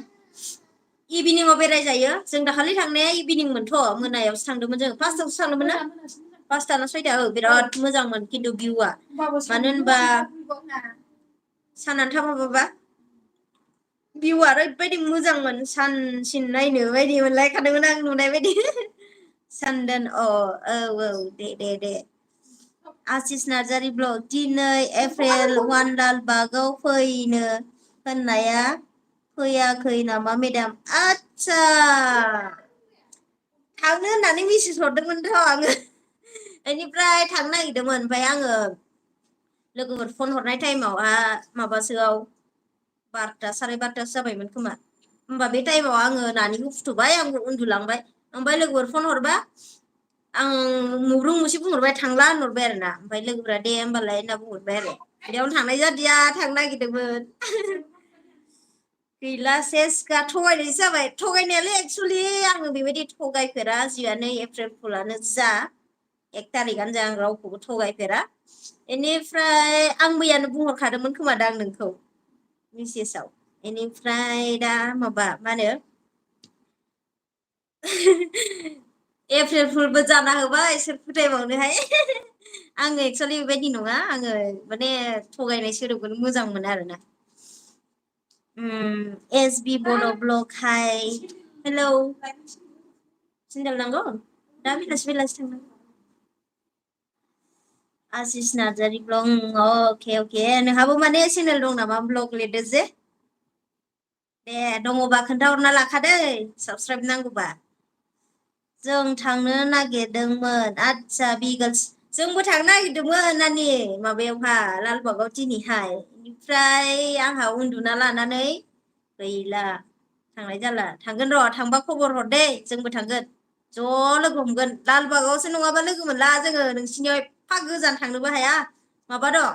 [SPEAKER 1] इभिनिंआव बेरायजायो जों दाखालि थांनाया इभिनिंमोनथ' मोनायावसो थांदोंमोन जों फार्स्टआवसो थांदोंमोन ना पासता ना सयता बिराद मोजांमोन खिन्थु भिउआ मानो होनबा सानानो थाबाबाबा भिउआ ओरैबायदि मोजांमोन सानसिन नायनो बायदि मोनलायखादोंमोन आं नुनाय बायदि चन्दन औ दे आशिस नार्जारि ब्लग दिनै एप्रिल 1 लालबागाव फैनो होननाया फैयाखै नामा मेडाम आच्छा थांनो होननानै मेसेज हरदोंमोनथ' आङो बेनिफ्राय थांनो नागिरदोंमोन ओमफ्राय आङो लोगोफोर फन हरनाय टाइमावहा माबासोआव 12ता 12:30 जाबायमोन खोमा होमबा बे टाइमाव आङो नानिखौ फुथुबाय आंबो उन्दुलांबाय ओमफ्राय लोगोफोर फन हरबा आं मुब्रुं मुसे बुंहरबाय थांला होनहरबाय आरो ना ओमफ्राय लोगोफोरा दे होमबालाय होनना बुंहरबाय आरो बेयावनो थांनाय जादिया थांनो नागिरदोंमोन गैला सेसखा थगायनायसो जाबाय थगायनायालाय एक्सुवेलि आङो बेबायदि थगायफेरा जियानो एप्रिल फुलानो जा 1 तारिखआनो जा आं रावखौबो थगायफेरा बेनिफ्राय आं मैयानो बुंहरखादोंमोन खोमा दां नोंखौ मेसेजाव बेनिफ्राय दा माबा मा होनो एप्रिल फुलबो जाना होबाय सोर फोथायबावनोहाय आङो एक्सुवेलि बेबायदि नङा आङो माने थगायनाय सोदोबखौनो मोजां मोनो आरोना एस बि बड' ब्लग हाय हेलौ सेन्देल नांगौ दा बेलासि थांनांगौ आशिस नार्जारि ब्लग अके नोंहाबो माने चेनेल दं नामा ब्लग लिरदो जे दे दङबा खोन्थाहरना लाखादै साबसक्राइब नांगौबा जों थांनो नागिरदोंमोन आच्छा बिगोल्स जोंबो थांनो नागिरदोंमोन नानि माबायावहा लालबागाव दिनैहाय बेनिफ्राय आंहा उन्दुना लानानै गैला थांनाय जाला थांगोन र' थांबा खबर हर दे जोंबो थांगोन ज' लोगो हमगोन लालबागावसो नङाबा लोगो मोनला जोङो नोंसिनियाव एफा गोजान थांनोबो हाया माबा दं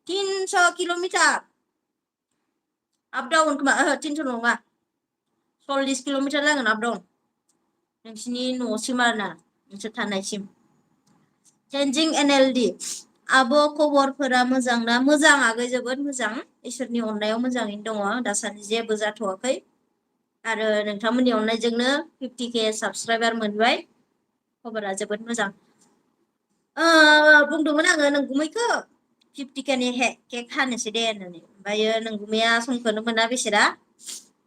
[SPEAKER 1] 300 किल'मिटार आप डाउन खोमा 300 नङा 40 किल'मिटार जागोन आप डाउन नोंसिनि न'सिम आरोना नोंसोर थानायसिम चेन्जिं एनएलडि आब' खबरफोरा मोजां ना मोजां आगै जोबोद मोजां इसोरनि अननायाव मोजाङैनो दङ दासान्दि जेबो जाथ'वाखै आरो नोंथांमोननि अननायजोंनो 50K साबसक्राइबार मोनबाय खबरा जोबोद मोजां। बुंदोंमोन आङो नोंगुमैखौ 50Kनि केक हानोसै दे होननानै, ओमफ्रायो नोंगुमैया समखौनो मोना बेसेरा,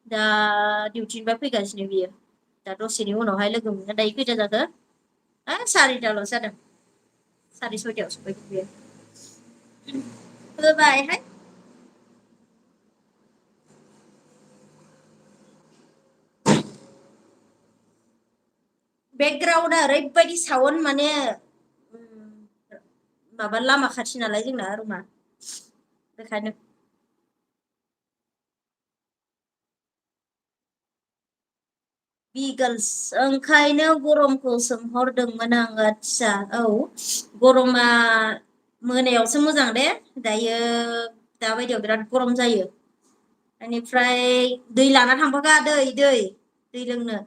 [SPEAKER 1] दा डिउटिनिफ्राय फैगासिनो बियो, दा दसेनि उनावहाय लोगो मोनगोन। दायो खैथा जाखो? 4:00 जादों, 6:30 सफैगोन बियो। होबायहाय। बेकग्राउन्डआ ओरैबायदि साउन्ड, माने माबा लामा खाथि नालाय जोंना रुमा, बेखायनो। बिगोल्स, ओंखायनो गरमखौ सोंहरदोंमोन आं। आदसा, औ गरमा मोनायावसो मोजां दे, दायो दाबायदियाव बिराद गरम जायो। बेनिफ्राय दै लाना थांफाखा, दै लोंनो।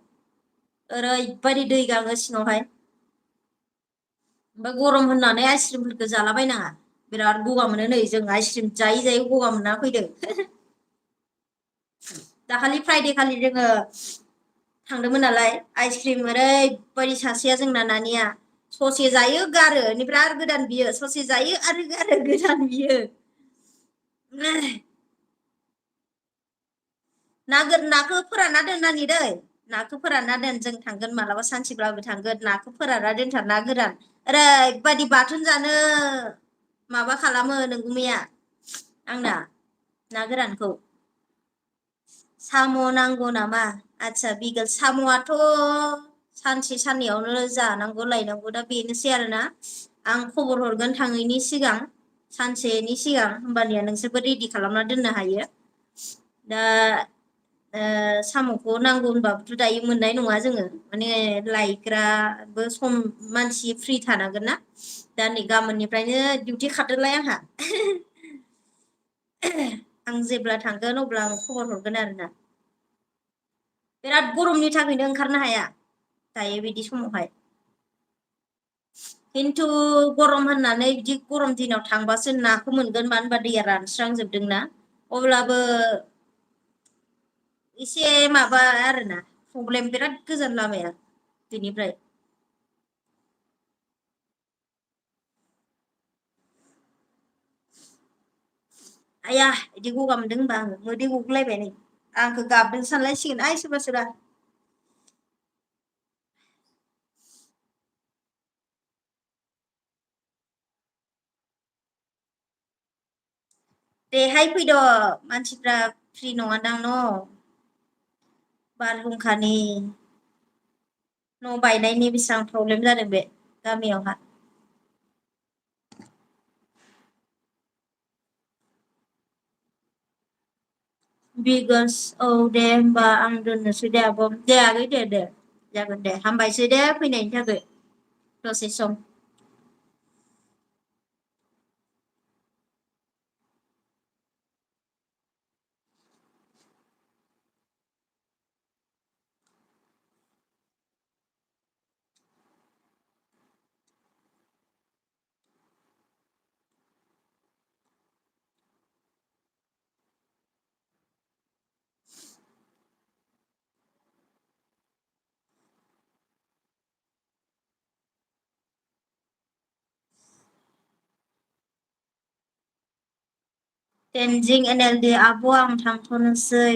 [SPEAKER 1] ओरैबायदि दै गाङो सिङावहाय। ओमफ्राय गरम होननानै आइसक्रिमफोरखौ जालाबायनाङा, बिराद गगा मोनो नै, जों आइसक्रिम जायै जायै गगा मोनना फैदों। दाखालि फ्राइडे खालि जोङो थांदोंमोन नालाय, आइसक्रिम ओरैबायदि सासेया जोंना नानिया ससे जायो गारो, बेनिफ्राय आरो गोदान बियो, ससे जायो आरो गारो, गोदान बियो। नाखौ फोरानना दोन नानि दै, नाखौ फोरानना दोन, जों थांगोन मालाबा सानसेब्लाबो थांगोन, नाखौ फोरानना दोनथार, ना गोरान ओरैबायदि बाथोन जानो माबा खालामो नोंगुमैया आंना ना गोरानखौ। साम' नांगौ नामा? आदसा बिगोल, साम'आथ' सानसे साननैयावनो जानांगौ लायनांगौ, दा बेनोसै आरोना। आं खबर हरगोन थाङैनि सिगां, सानसेनि सिगां, होमबानिया नोंसोरबो रेडि खालामना दोननो हायो। दा साम'खौ नांगौ होनबाबोथ' दायो मोननाय नङा जोङो, माने लायग्राबो सम मानसि फ्रि थानांगोन ना। दा नै गाबोननिफ्रायनो डिउटि खारदोलाय आंहा। आं जेब्ला थांगोन अब्ला आं खबर हरगोन आरोना। बिराद गरमनि थाखायनो ओंखारनो हाया दायो बिदि समावहाय। खिन्थु गरम होननानै बिदि गरम दिनाव थांबासो नाखौ मोनगोन, मानो होनबा दैया रानस्रांजोबदोंना। अब्लाबो एसे माबा आरोना, प्रब्लेम, बिराद गोजान लामाया बेनिफ्राय। आइया बिदि गगा मोनदों होनबा आङो, मोदै गगुलायबाय नै, आंखौ गाबदों सानलायसिगोन आइ सोरबा सोरबा। देहाय फैद', मानसिफ्रा फ्रि नङादां न', बारहुंखानि न' बायनायनि बेसेबां प्रब्लेम जादों बे गामियावहा। बिगोस, औ दे होमबा आं दोननोसै दे आब', दे आगै, दे जागोन दे, हामबायसै दे फैनायनि थाखाय दसे सम। तेनजिं NLD, आब' आं थांथ'नोसै।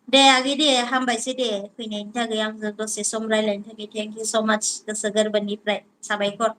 [SPEAKER 1] दे आगै दे, हामबायसै दे फैनायनि थाखाय, आंजों दसे सम रायलायनो थाखाय, थेंक इउ स' माच, गोसो गोरबोनिफ्राय साबायखर।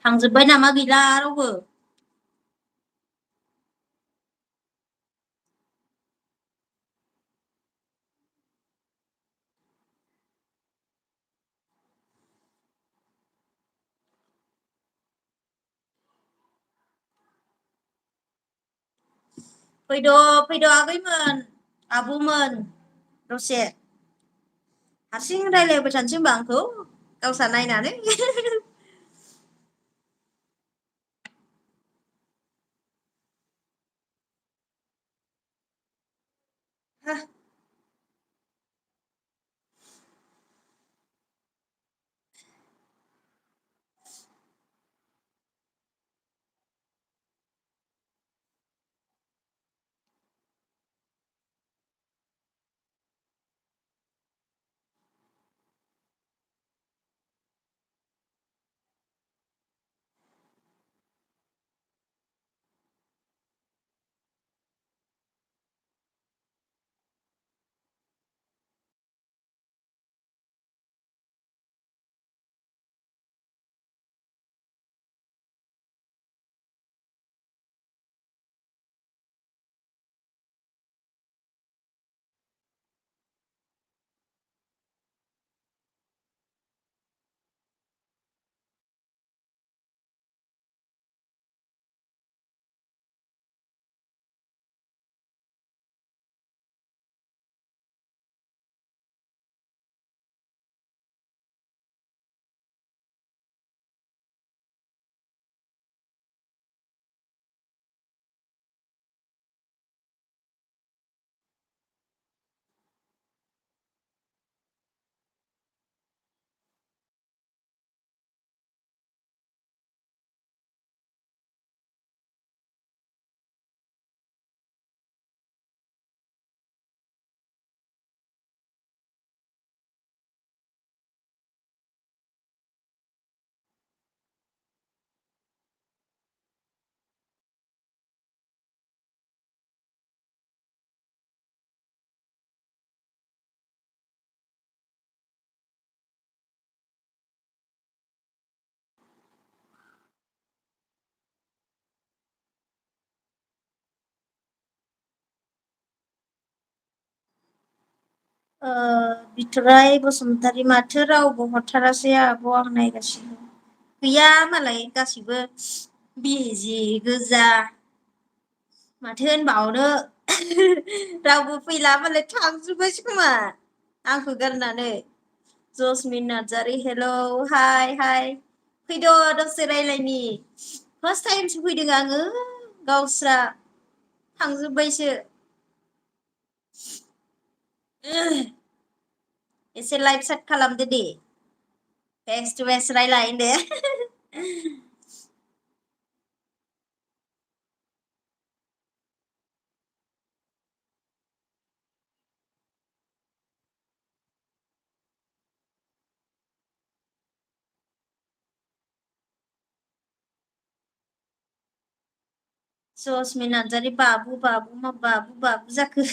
[SPEAKER 1] थांजोब्बाय नामा गैला रावबो फैद' फैद' आगैमोन आब'मोन दसे हारसिं रायलायबाय थानोसै होनबा आंखौ गावसा नायनानै बिथराय बसुमतारी माथो रावबो हरथारासै आब' आं नायगासिनो गैया मालाय गासिबो बिजि गोजा माथो होनबावनो रावबो फैला मालाय थांजोब्बायसो खोमा आंखौ गारनानै जसमिन नार्जारि हेलौ हाय हाय फैद' दसे रायलायनि फार्स्ट टाइमसो फैदों आङो गावस्रा थांजोब्बायसो एसे लाइभ सेट खालामदो दे फेस टु फेस रायलायनो जसमिन नार्जारि बाबु बाबु मा बाबु बाबु जाखो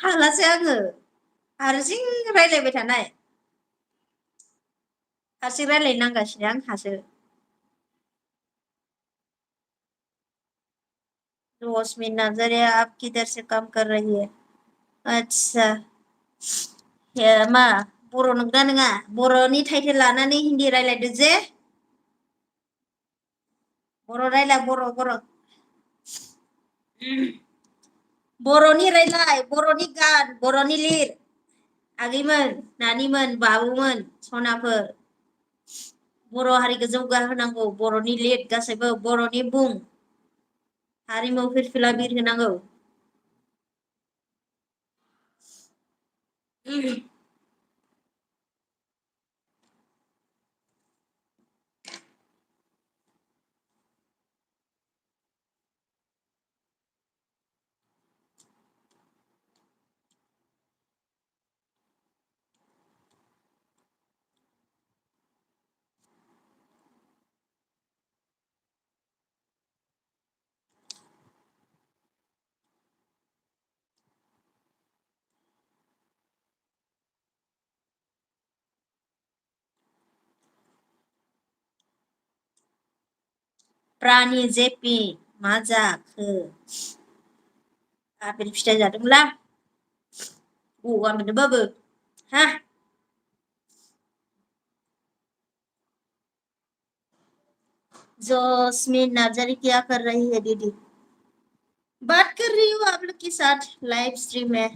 [SPEAKER 1] हालासो आङो हारसिं रायलायबाय थानाय हारसिं रायलायनांगासिनो आंहासो जसमिन नार्जारि आप किधर से काम कर रही है आच्छा मा बर' नंगौना नङा बर'नि टाइटेल लानानै हिन्दी रायलायदो जे बर' रायलाय बर' बर'नि रायलाय बर'नि गान बर'नि लिर आगैमोन नानिमोन बाबुमोन सनाफोर बर' हारिखौ जौगाहोनांगौ बर'नि लिर गासैबो बर'नि बुं हारिमु फिरफिला बिरहोनांगौ प्रानि जेपि मा जाखो आपेल फिथाइ जादोंलां गगा मोनदोंबाबो हा जोस्मिन नार्जारी क्या कर रही है दीदी बात कर रही हूँ आप लोग के साथ लाइव स्ट्रीम में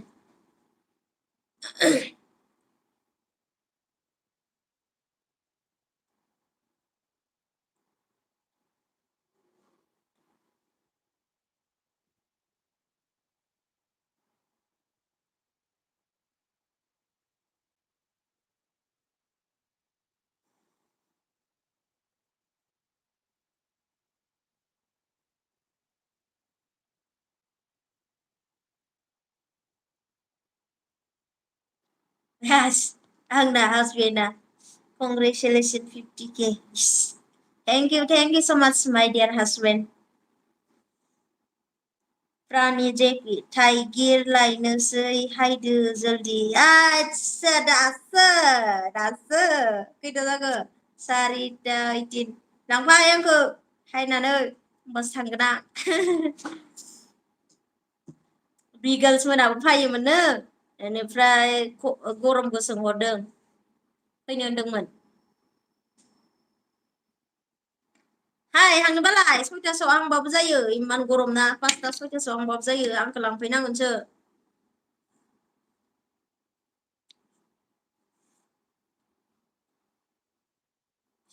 [SPEAKER 1] yes आंना husband congratulations 50k thank you so much my dear husband प्रानि जेपि थाइगिर लायनोसै हायदो जल्दि आच्छा दासो खैथा जाखो 4:18 लांफाय आंखौ हायनानै होमबासो थांगोन आं बिगोल्स मोनाबो फैयोमोननो बेनिफ्राय गरमखौ सोंहरदों फैनो होनदोंमोन हाय हांनोबालाय 6टासोआव हांबाबो जायो इमान गरम ना 5टा 6टासोआव हांबाबो जायो आंखौ लांफैनांगोनसो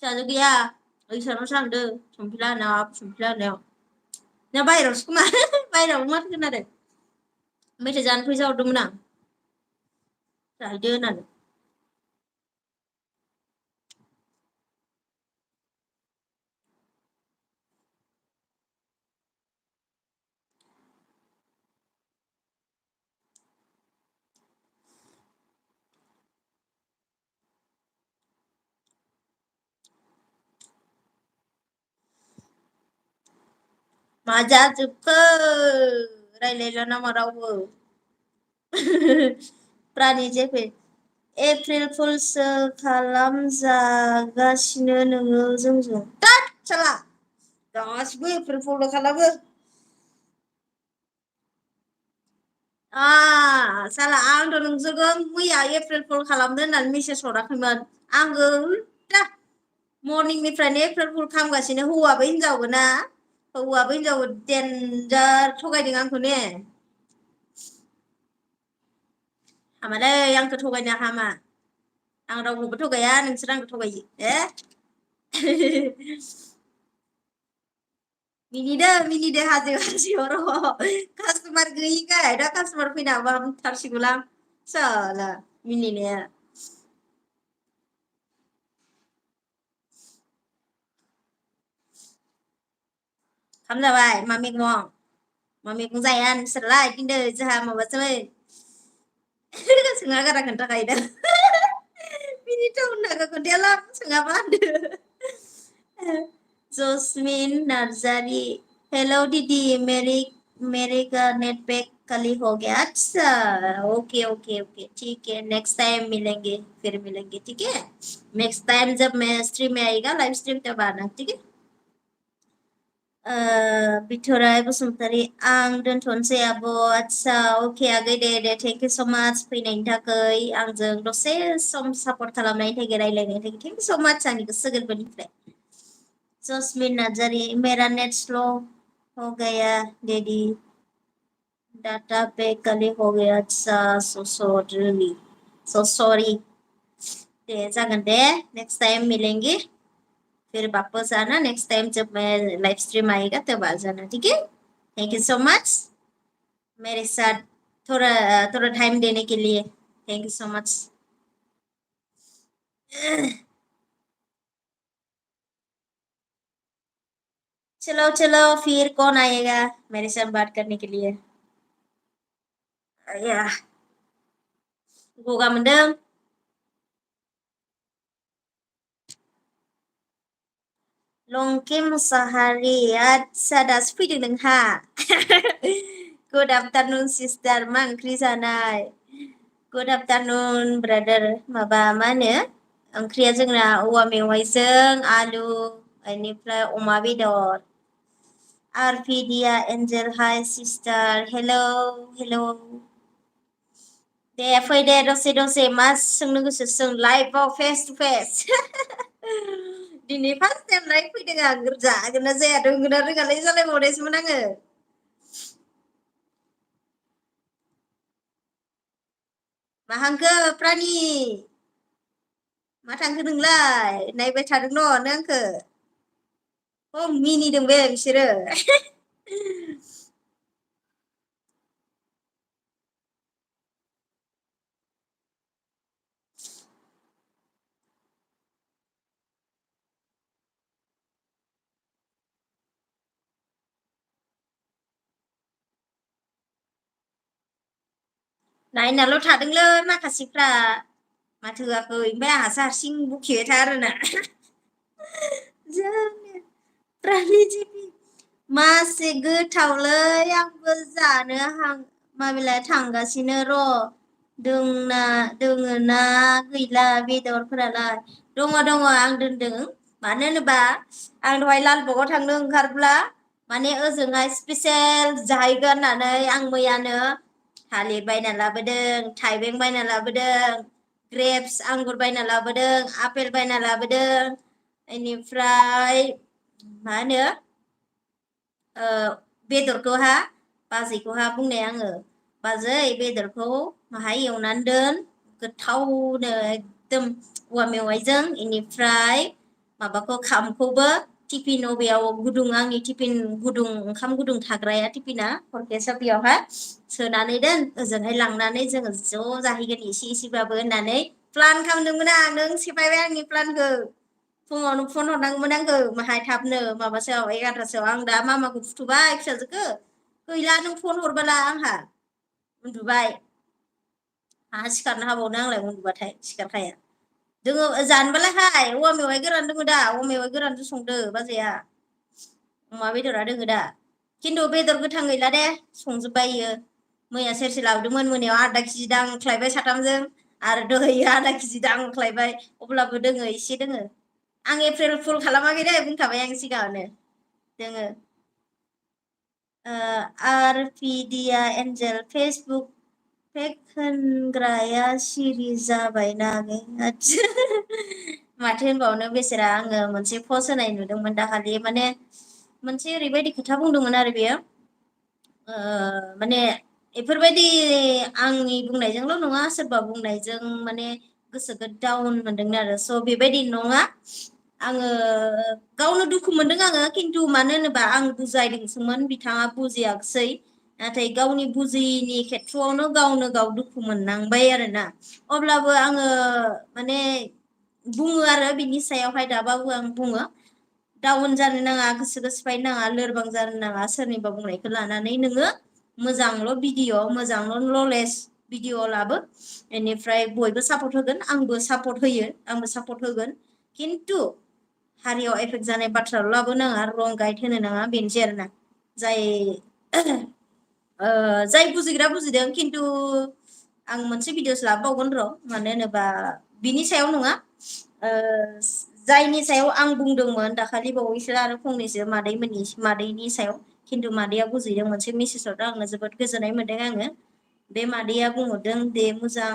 [SPEAKER 1] फिसाजो गैया ओइसानावसो थांदों संफिला होनायाव ना बाहेरावसो खोमा बाहेरावबो माथो खोनादों मेथाइ जानो फैसा हरदोंमोन आं जाहैदो होननानै मा जाजोबखो रायलायला नामा रावबो प्रानि जेपि एप्रिल फुलसो खालामजागासिनो नोङो जोंजों तात साला गासिबो एप्रिल फुल खालामो साला आंथ' नोंसोरखौ मैया एप्रिल फुल खालामदो होननानै मेसेज हराखैमोन आंगो उल्टा मर्निंनिफ्रायनो एप्रिल फुल खालामगासिनो हौवाबो हिनजावबो ना हौवाबो हिनजावबो देनजार थगायदों आंखौ ने हामालै आंखौ थगायनो हामा आं रावखौबो थगाया नोंसोर आंखौ थगायो मिनिदो हाजो र' कास्टमार गैयिखाय दा कास्टमार फैना हाबा थारसिगौलां साला मिनिनाया खाम जाबाय मा मैगं जाया नोंसोरलाय खिन्थु जोंहा माबासोमोन सोङा गारा खोन्थाखायो दा मिनिथाव होननांगौ खोन्थायालां सोङाबा होनदो जस्मिन नार्जारी हेलो दीदी मेरे का नेट पैक कल ही हो गया अच्छा ओके ओके ओके ठीक है नेक्स्ट टाइम मिलेंगे फिर मिलेंगे ठीक है नेक्स्ट टाइम जब मैं स्ट्रीम में आएगा लाइव स्ट्रीम तब आना ठीक है बिथराय बसुमतारी आं दोनथ'नोसै आब' आच्छा अके आगै दे थेंक इउ स माच फैनायनि थाखाय आंजों दसे सम सापर्ट खालामनायनि थाखाय रायलायनायनि थाखाय थेंक इउ स माच आंनि गोसो गोरबोनिफ्राय जस्मिन नार्जारी मेरा नेट स्लो हो गया दीदी डाटा पैक कल ही हो गया अच्छा सो सॉरी दे जागोन दे नेक्स्ट टाइम मिलेंगे फिर वापस आना नेक्स्ट टाइम जब मैं लाइव स्ट्रीम आएगा तब आ जाना ठीक है थैंक यू सो मच मेरे साथ थोड़ा थोड़ा टाइम देने के लिए थैंक यू सो मच चलो चलो फिर कौन आएगा मेरे साथ बात करने के लिए या गगा मोनदों लंके मुसाहारि आच्छा दासो फैदों नोंहा गुड आफ्टारनुन सिस्टार मा ओंख्रि जानाय गुड आफ्टारनुन ब्रादार माबा मा होनो ओंख्रिया जोंना औवा मेवाइजों आलु बेनिफ्राय अमा बेदर आरपिडिया एन्जेल हाय सिस्टार हेलौ दे फै दे दसे मा सोंनो गोसो सों लाइभआव फेस टु फेस दिनै फार्स्ट टाइम लाइभ फैदों आं जागोन ना जाया रोंगोन ना रोङालै जालायबावनायसोमोन आङो मा हांखो प्रानि मा थांखो नोंलाय नायबाय थादों न' नों आंखो मिनिदों बे बिसोरो नायनाल' थादोंलै माखासेफ्रा माथो होआखै ओमफ्राय आंहासो हारसिं बखिबाय था आरोना मासे गोथावलै आंबो जानो माबेलाय थांगासिनो र' दोङो ना गैला बेदरफोरालाय दङ आं दोनदों मानो होनोबा आं दहाय लालबागाव थांनो ओंखारब्ला माने ओजोंहाय स्पेसियेल जाहैगोन होननानै आं मैयानो थालिर बायना लाबोदों थाइबें बायना लाबोदों ग्रेप्स आंगुर बायना लाबोदों आपेल बायना लाबोदों बेनिफ्राय मा होनो बेदरखौहा बाजैखौहा बुंनाय आङो बाजै बेदरखौ माहाय एवनानै दोन गोथावनो एकदम औवा मेवाइजों इनिफ्राय माबाखौ खामखौबो टिफिन अबेयाव गुदुं आंनि टिफिन गुदुं ओंखाम गुदुं थाग्राया टिफिना हरखेसा बेयावहाय सोनानै दोन ओजोंहाय लांनानै जोङो ज' जाहैगोन एसेबाबो होननानै प्लान खालामदोंमोन आं नों सेफायबाय आंनि प्लानखौ फुङावनो फन हरनांगौमोन आंखौ माहाय थाबनो माबासोआव 11थासोआव आं दा मामाखौ फुथुबाय फिसाजोखौ गैला नों फन हरबोला आंहा उन्दुबाय आंहा सिखारनो हाबावनो आंलाय उन्दुबाथाय सिखारखाया दोङो जानोबालाय हाय औवा मेवाइ गोरान दोङो दा औवा मेवाइ गोरानजों संदो बाजैया अमा बेदरा दोङो दा खिन्थु बेदर गोथां गैला दे संजोब्बाय इयो मैया सेरसे लाबोदोंमोन मोनायाव आधा केजि दांख्लायबाय साथामजों आरो दहैयो आधा केजि दांख्लायबाय अब्लाबो दोङो एसे दोङो आं एप्रिल फुल खालामाखै दे बुंखाबाय आं सिगाङावनो दोङो आरपिडिया एन्जेल फेसबुक पेक होनग्राया सिरि जाबायना आगै माथो होनबावनो बेसेरा आङो मोनसे पस्ट होनाय नुदोंमोन दाखालि माने मोनसे ओरैबायदि खोथा बुंदोंमोन आरो बेयो माने बेफोरबायदि आंनि बुंनायजोंल' नङा सोरबा बुंनायजों माने गोसोखौ डाउन मोनदोंमोन आरो स' बेबायदि नङा आङो गावनो दुखु मोनदों आङो खिन्थु मानो होनोबा आं बुजायदोंसोमोन बिथाङा बुजियाखिसै नाथाय गावनि बुजियिनि खेथ्रआवनो गावनो गाव दुखु मोननांबाय आरोना अब्लाबो आङो माने बुङो आरो बिनि सायावहाय दाबाबो आं बुङो डाउन जानो नाङा गोसोखौ सिफायनो नाङा लोरबां जानो नाङा सोरनिबा बुंनायखौ लानानै नोङो मोजांल' भिडिअ' मोजांल' नलेज भिडिअ' लाबो बेनिफ्राय बयबो सापर्ट होगोन आंबो सापर्ट होयो आंबो सापर्ट होगोन खिन्थु हारियाव एफेक्ट जानाय बाथ्राल' लाबोनाङा रं गाइड होनो नाङा बेनोसै आरोना जाय जाय बुजिग्रा बुजिदों खिन्थु आं मोनसे भिडिअसो लाबोबावगोन र' मानो होनोबा बिनि सायाव नङा जायनि सायाव आं बुंदोंमोन दाखालि बावैसो आरो फंनैसो मादैनि सायाव खिन्थु मादैया बुजिदों मोनसे मेसेज हरदों आंनो जोबोद गोजोननाय मोनदों आङो बे मादैया बुंहरदों दे मोजां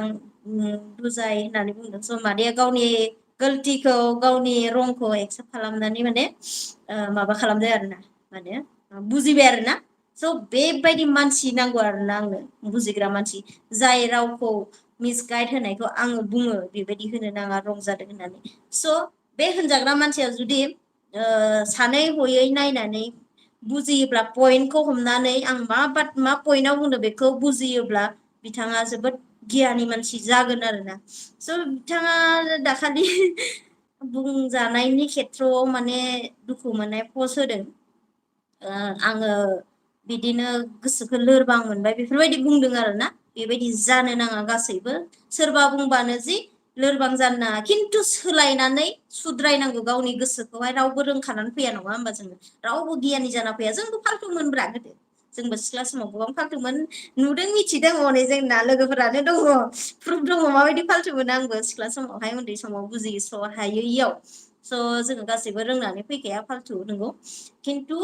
[SPEAKER 1] बुजाय होननानै बुंदों स' मादैया गावनि गोलतिखौ गावनि रंखौ एक्सेप्ट खालामनानै माने माबा खालामदो आरोना माने बुजिबाय आरोना स' बेबायदि मानसि नांगौ आरोना आंनो बुजिग्रा मानसि जाय रावखौ मिसगाइद होनायखौ आङो बुङो बेबायदि होनो नाङा रं जादों होननानै स' बे होनजाग्रा मानसिया जुदि सानै हयै नायनानै बुजियोब्ला पइन्टखौ हमनानै आं मा पइन्टाव बुंदों बेखौ बुजियोब्ला बिथाङा जोबोद गियानि मानसि जागोन आरोना स' बिथाङा दाखालि बुंजानायनि खेथ्रआव माने दुखु मोननाय पस्ट होदों आङो बिदिनो गोसोखौ लोरबां मोनबाय बेफोरबायदि बुंदों आरोना बेबायदि जानो नाङा गासैबो सोरबा बुंबानो जि लोरबां जानो नाङा खिन्थु सोलायनानै सुद्रायनांगौ गावनि गोसोखौहाय रावबो रोंखानानै फैया नङा होमबा जोङो रावबो गियानि जाना फैया जोंबो फाल्थुमोनब्रा गोदो जोंबो सिख्ला समाव गोबां फाल्थुमोन नुदों मिथिदों हनै जोंना लोगोफोरानो दङ प्रुफ दङ माबायदि फाल्थुमोन आंबो सिख्ला समावहाय उन्दै समाव बुजिस' हायैयाव स' जोङो गासैबो रोंनानै फैखाया फाल्थु नंगौ खिन्थु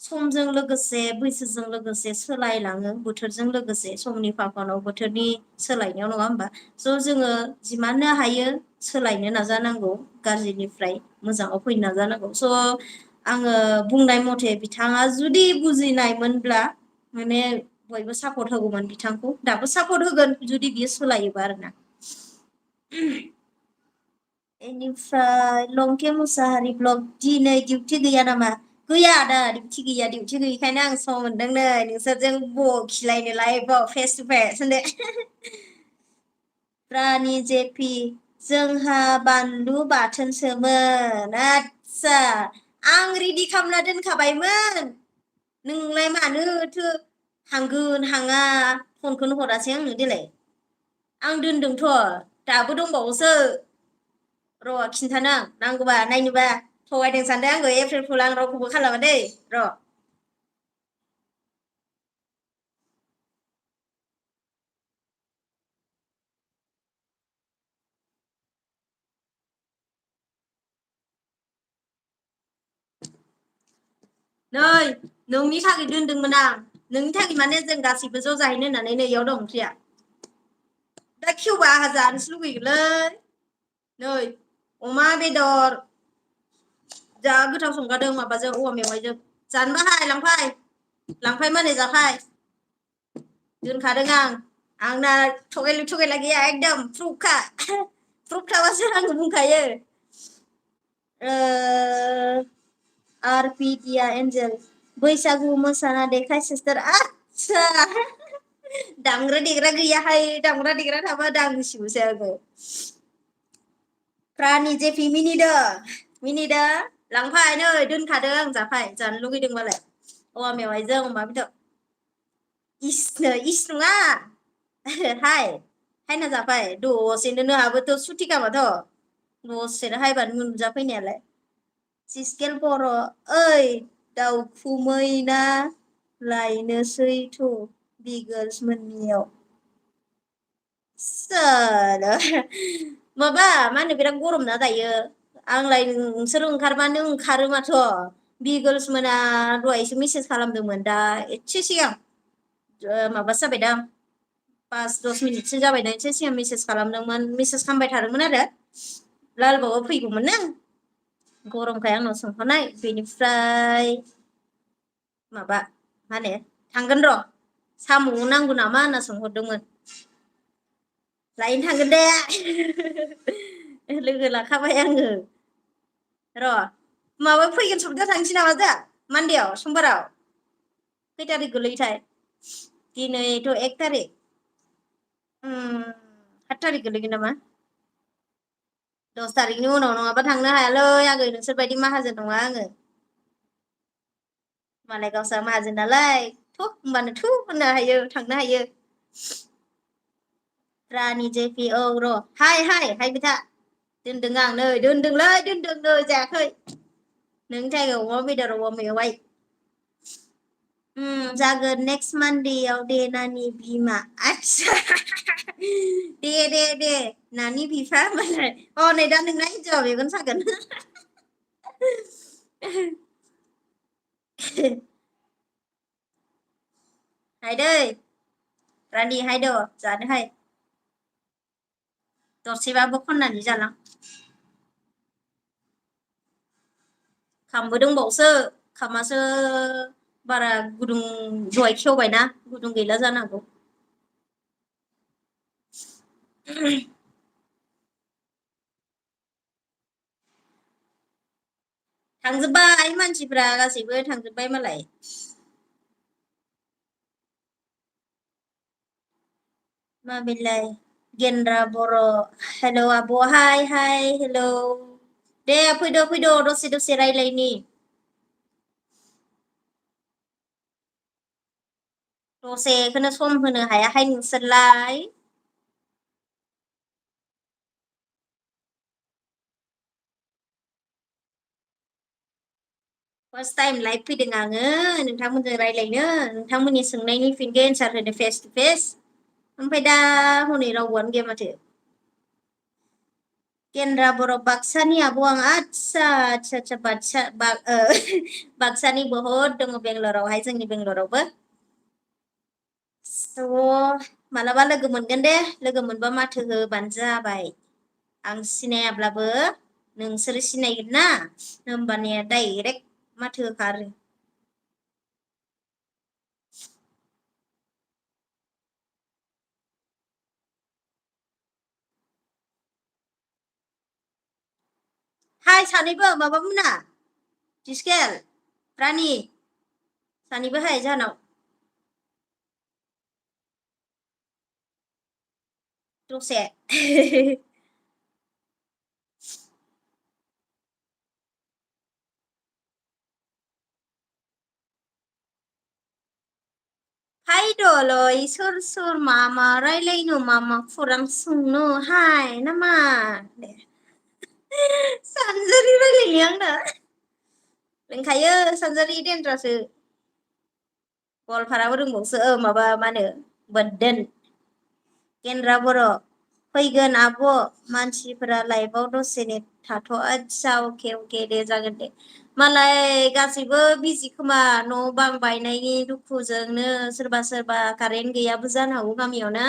[SPEAKER 1] समजों लोगोसे बैसोजों लोगोसे सोलायलाङो बोथोरजों लोगोसे समनि फाखनाव बोथोरनि सोलायनायाव नङा होमबा स' जोङो जिमाननो हायो सोलायनो नाजानांगौ गाज्रिनिफ्राय मोजाङाव फैनो नाजानांगौ स' आङो बुंनाय मथे बिथाङा जुदि बुजिनायमोनब्ला माने बयबो सापर्ट होगौमोन बिथांखौ दाबो सापर्ट होगोन जुदि बियो सोलायोबा आरोना बेनिफ्राय लंके मुसाहारि ब्लग दिनै डिउटि गैया नामा गैया आदा डिउटि गैया डिउटि गैयिखायनो आं सम मोनदों नै नोंसोरजों बखिलायनो लाइभआव फेस टु फेस होनदो रानि जेपि जोंहा बानलु बाथोनसोमोन आदसा आं रेडि खालामना दोनखाबायमोन नोंलाय मानोथो हांगोन हाङा फनखौनो हरासै आंनो देलाय आं दोनदोंथ' दाबो दंबावोसो र' खिन्थानो आं नांगौबा नायनोबा थगायदों सानदों आंखौ एप्रिल फुल आं रावखौबो खालामा दै र' नै नोंनि थाखाय दोनदोंमोन आं नोंनि थाखाय माने जों गासैबो ज' जाहैनो होननानै नै इयाव दं ओंख्रिया दा खेवबा आंहा जानोसो लुगैगोनलै नै अमा बेदर जा गोथाव संगादों माबाजों औवा मेवाइजों जानोबा हाय लांफाय माने जाफाय दोनखादों आं आंना थगायलु थगायला गैया एकदम प्रुफखा प्रुफ थाबासो आङो बुंखायो आर पि दिया एन्जेल बैसागु मोसाना देखाय सिस्टार आच्छा दामग्रा देग्रा गैयाहाय दामग्रा देग्रा थाबा दांसिगौसो आङो प्रानि जेपि मिनिदो लांफाय नै दोनखादों आं जाफाय जानो लुगैदोंबालाय औवा मेवाइजों अमा बेदर इस नङा हाय हायना जाफाय दसेनो नोंहाबोथ' सुथिखामाथ' दसेनो हायबानो मोनजाफैनायालाय सिस्केल बर' ओइ दाउखु मैना लायनोसैथ' बिगोल्स मोननियाव माबा मा होनो बिराद गरम ना दायो आंलाय नोंसोर ओंखारबानो ओंखारो माथो बिगोल्स मोना दहायसो मेसेज खालामदोंमोन दा एसे सिगां माबासो जाबायदां 5-10 मिनिटसो जाबायदां एसे सिगां मेसेज खालामदोंमोन मेसेज खालामबाय थादोंमोन आरो लालबाबा फैगौमोन नों गरमखाय आंनाव सोंहरनाय बेनिफ्राय माबा मा होनो थांगोन र' साम' नांगौ नामा होनना सोंहरदोंमोन लायनो थांगोन दे लोगो लाखाबाय आङो र' माबा फैगोन सप्तायाव थांसै नामा जोंहा मान्देआव समबाराव खै थारिख गोलैयोथाय दिनैथ' 1 थारिख 7 थारिख गोलैगोन नामा 10 थारिखनि उनाव नङाबा थांनो हायालै आगै नोंसोरबायदि माहाजोन नङा आङो मालाय गावस्रा माहाजोन नालाय थु होनबानो थु होननो हायो थांनो हायो रानि जेपि औ र' हायबाय था दोनदों आं नै दोनदोंलै दोनदों नै जायाखै नोंनि थाखाय अमा बेदर औवा मेवाइ जागोन नेक्स्ट मानडेआव दे नानि बिमा आच्छा दे नानि बिफा होनबालाय नै दा नोंना हिनजावा मेगन सागोन हायदै रानि हायद' जानो हाय दरसेबाबो खननानै जालां खामबो दंबावसो खामासो बारा गुदुं दहाय खेवबायना गुदुं गैला जानो हागौ थांजोब्बाय मानसिफ्रा गासैबो थांजोब्बाय मालाय मा बिलाय गेन्द्रा बर' हेल' आब' हाय हेल' दे फैद' दसे रायलायनि दसेखौनो सम होनो हायाहाय नोंसोरलाय फार्स्ट टाइम लाइभ फैदों आङो नोंथांमोनजों रायलायनो नोंथांमोननि सोंनायनि फिनखौ एन्सार होनो फेस टु फेस ओमफ्राय दा हनै रावबोआनो गैया माथो Kendra बर' बाक्सानि आब' आं आदसा आदसा आदसा बाक्सानि बहुद दङ बेंगलरावहाय जोंनि बेंगलरावबो स' मालाबा लोगो मोनगोन दे लोगो मोनबा माथो होबानो जाबाय आं सिनायाब्लाबो नोंसोरो सिनायगोन ना होमबानिया डाइरेक्ट माथो होखारो हाय सानैबो माबा मोना दिसकेल रानि सानैबो हाय जाहानाव दसे हायद'लै सोर सोर मा मा रायलायनो मा मा खौरां सोंनो हाय ना मा दे सानजारि रायलायनो आंना रोंखायो सानजारि देनद्रासो गवालपाराबो रोंबावसो माबा मा होनो बोदोन गेन्द्रा बर' फैगोन आब' मानसिफोरा लाइफआव दसे नेट थाथ' आदसा अके अके दे जागोन दे मालाय गासैबो बिजि खोमा न' बां बायनायनि दुखुजोंनो सोरबा सोरबा कारेन्ट गैयाबो जानो हागौ गामियावनो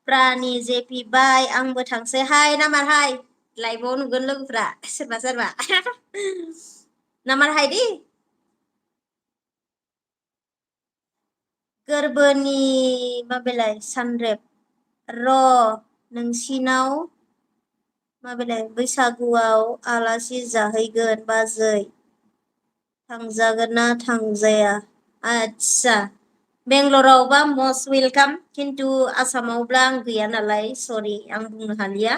[SPEAKER 1] प्रानि जेपि बाय आंबो थांसै हाय नामारहाय लाइभआव नुगोन लोगोफ्रा सोरबा सोरबा नामारहाय दे गोरबोनि माबेलाय सानरेब र' नोंसिनाव माबेलाय बैसागुआव आलासि जाहैगोन बाजै थांजागोन ना थांजाया आदसा बेंगलरावबा मस्ट वेलकाम खिन्थु आसामावब्ला आं गैया नालाय सरि आं बुंनो हालिया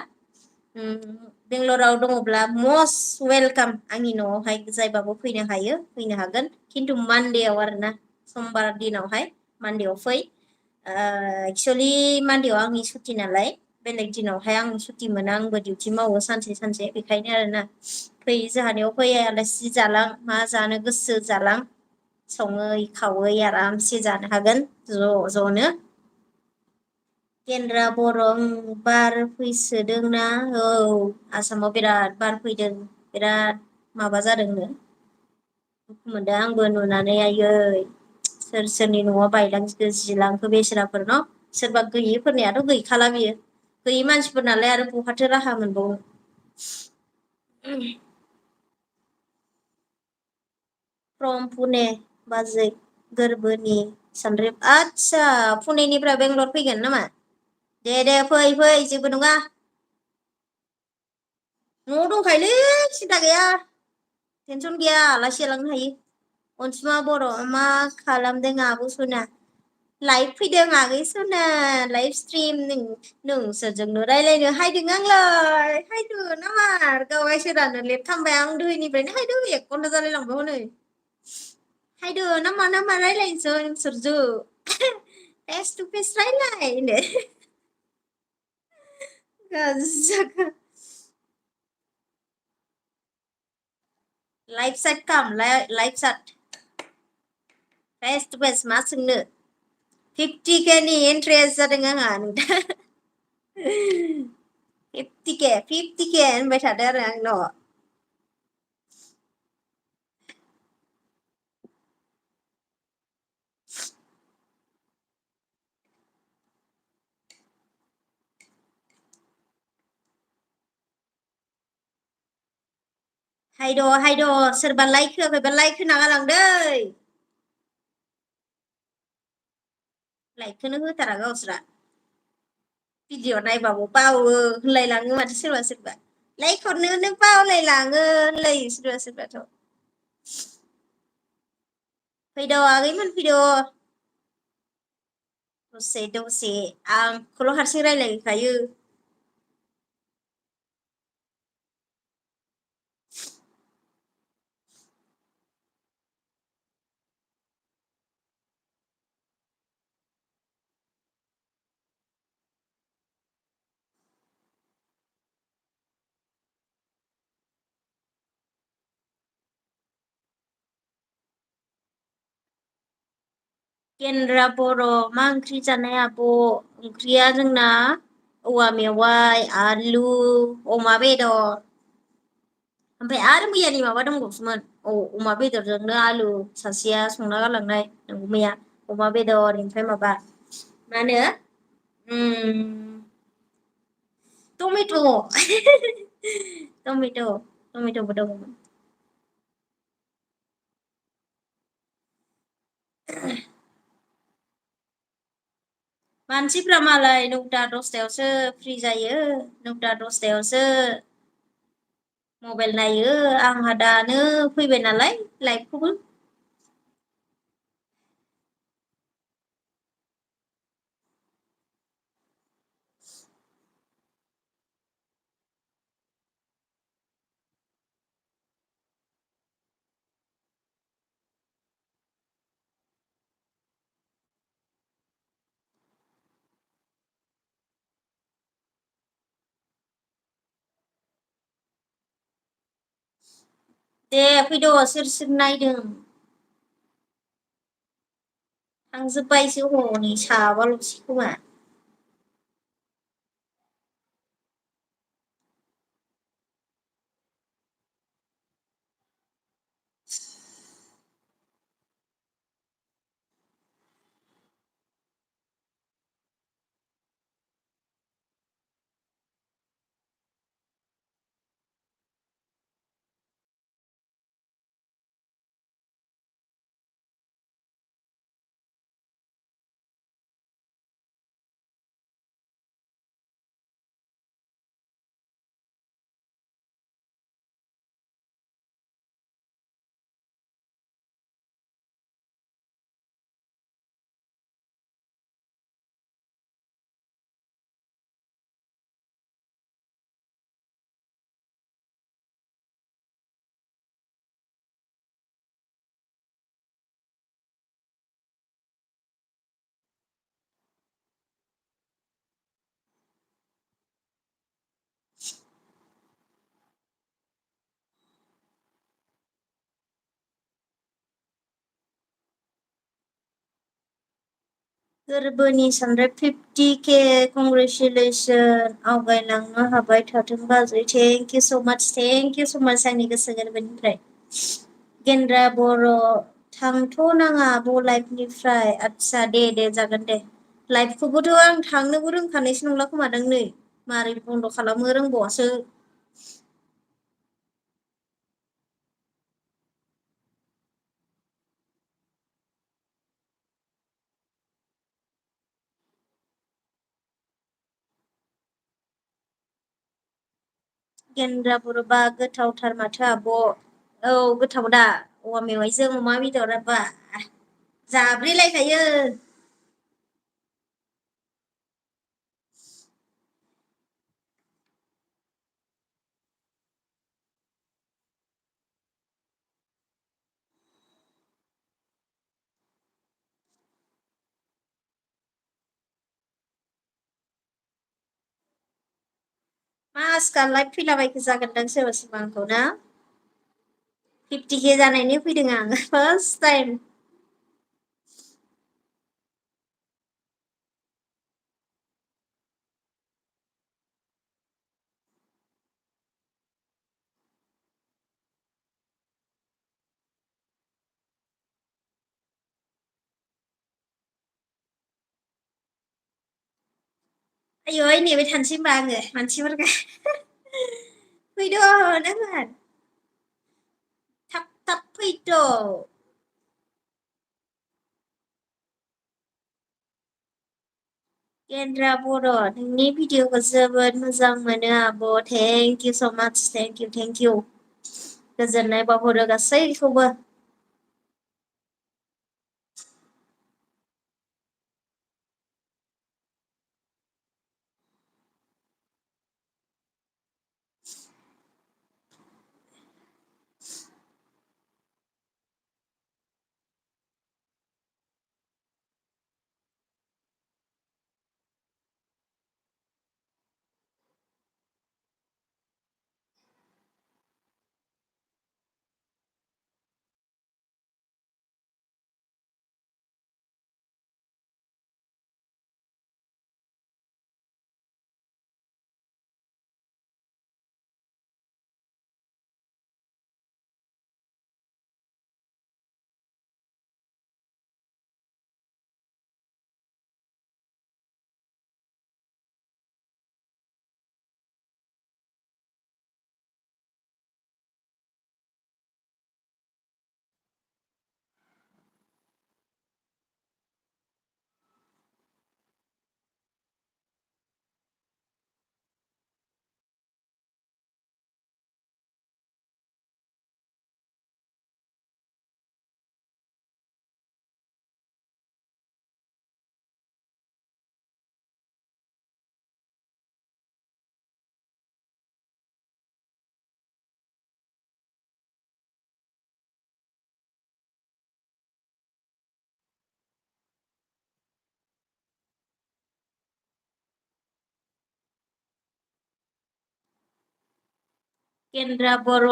[SPEAKER 1] बेंगलराव दङब्ला मस्ट वेलकाम आंनि न'आवहाय जायबाबो फैनो हायो फैनो हागोन खिन्थु मानदेयाव आरोना समबार दिनावहाय मानदेयाव फै एक्सुवेलि मानदेयाव आंनि सुटि नालाय बेलेग दिनावहाय आं सुटि मोना आंबो डिउटि मावो सानसे सानसे बेखायनो आरोना फै जोंहानियाव फै आलासि जालां मा जानो गोसो जालां सङै खावै आरामसे जानो हागोन ज' ज'नो गेन्द्रा बर' बार फैसोदोंना औ आसामाव बिराद बार फैदों बिराद माबा जादोंनो दुखु मोनदों आंबो नुनानै आयै सोर सोरनि न'आव बायलांखो जिलांखो बेसेराफोर न सोरबा गैयिफोरनियाथ' गैखाला बियो गैयि मानसिफोर नालाय आरो बहाथो राहा मोनबावो फ्रम पुने बाजै गोरबोनि सानद्रिब आदसा पुनेनिफ्राय बेंगलर फैगोन नामा दे दे फै फै जेबो नङा न'आव दंखायोलै सिन्था गैया टेनसन गैया आलासि जालांनो हायो अनसुमा बर' मा खालामदों आब' सना लाइभ फैदों आगै सना लाइभ स्ट्रिम नोंसोरजोंनो रायलायनो हायदों आंलाय हायदो नामार गाव इसोरानो लेट खालामबाय आं दोहैनिफ्रायनो हायदो 1 घन्टा जालाय लांबाय हनै हायदो नामा रायलायनोसै नोंसोरजो फेस टु फेस रायलाय होनो गाज्जाखा लाइभ चाट खाम लाइभ चाट फेस टु फेस मा सोंनो 50K नि इन्ट्रेस्ट जादों आंहा नोंथां 50K होनबाय थादो आरो आंनाव हायद' सोरबा लाइक होआखैबा लाइक होना गालांदै लाइकखौनो होथारा गावस्रा भिडिअ नायबाबो बावो होनलायलाङो माथो सोरबा सोरबा लाइक हरनोनो बावलायलाङो होनलायो सोरबा सोरबाथ' फैद' आगैमोन फैद' दसे दसे आंखौल' हारसिं रायलायखायो गेन्द्रा बर' मा ओंख्रि जानाय आब'? ओंख्रिया जोंना औवा मेवाइ, आलु, अमा बेदर। ओमफ्राय आरो मैयानि माबा दंबावसोमोन। औ अमा बेदरजोंनो आलु सासेया संना गालांनाय मैया अमा बेदर ओमफ्राय माबा मा होनो टमेट' टमेट'बो दङमोन। मानसिफ्रा मालाय 9ता 10तायावसो फ्रि जायो 9ता 10तायावसो मबाइल नायो आंहा दानो फैबाय नालाय लाइभखौबो दे फैद' सोर सोर नायदों थांजोब्बायसो हनै साबाल'सै खोमा गोरबोनि सानद्राय 50K कंग्रेचुलेसन आवगायलांनो हाबाय थाथों बाजै थेंक इउ स' माच आंनि गोसो गोरबोनिफ्राय गेन्द्रा बर' थांथ' नाङा आब' लाइफनिफ्राय आदसा दे जागोन दे लाइफखौबोथ' आं थांनोबो रोंखानायसो नंला खोमादां नै मारै बन्द' खालामो रोंबावासो गेन्द्रा बर'बा गोथावथार माथो आब' औ गोथाव दा औवा मेवाइजों अमा बेदराबा जाब्रेलायखायो मा आजखाल लाइभ फैलाबायखो जागोनदां सोरबा सोरबा आंखौ ना 50K जानायनि फैदों आं फार्स्ट टाइम आयै नेबाय थानोसै होनबा आङो मानसिफोरखौ फैद' नों थाब थाब फैद' गेन्द्रा बर' नोंनि भिडिअखौ जोबोद मोजां मोनो आब' थेंक इउ स' माच थेंक इउ गोजोननाय बावहरो गासैखौबो गेन्द्रा बर'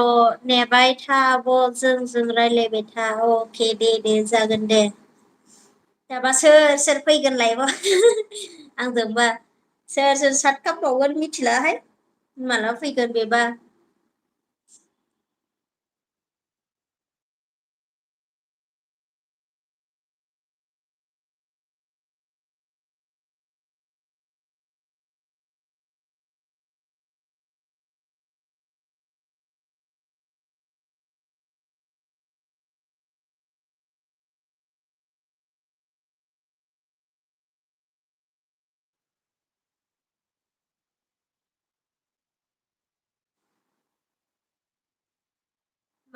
[SPEAKER 1] नेबाय था आब' जोंजों रायलायबाय था अके दे जागोन दे। दाबा सोर सोर फैगोन लायबा आंजोंबा सोर सोर सात खामबावगोन मिथिलाहाय माला फैगोन बेबा।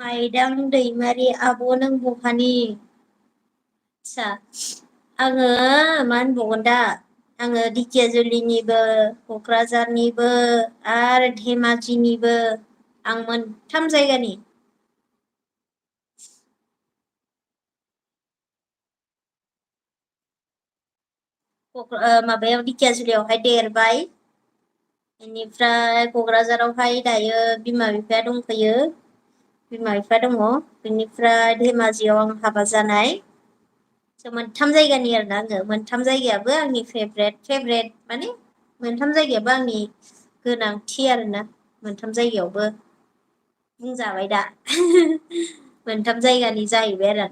[SPEAKER 1] माइदां दैमारि आब' नों बहानि? आदसा आङो मा होनबावगोन दा आङो दिकियाजुलिनिबो क'क्राझारनिबो आरो धेमाजिनिबो आं मोनथाम जायगानि। माबायाव दिकियाजुलियावहाय देरबाय बेनिफ्राय क'क्राझारावहाय दायो बिमा बिफाया दंफैयो बिमा बिफा दङ बेनिफ्राय धेमाजियाव आं हाबा जानाय मोनथाम जायगानि आरोना आङो मोनथाम जायगायाबो आंनि फेभरेट माने मोनथाम जायगायाबो आंनि गोनांथि आरोना मोनथाम जायगायावबो बुंजाबाय दा मोनथाम जायगानि जाहैबाय आरो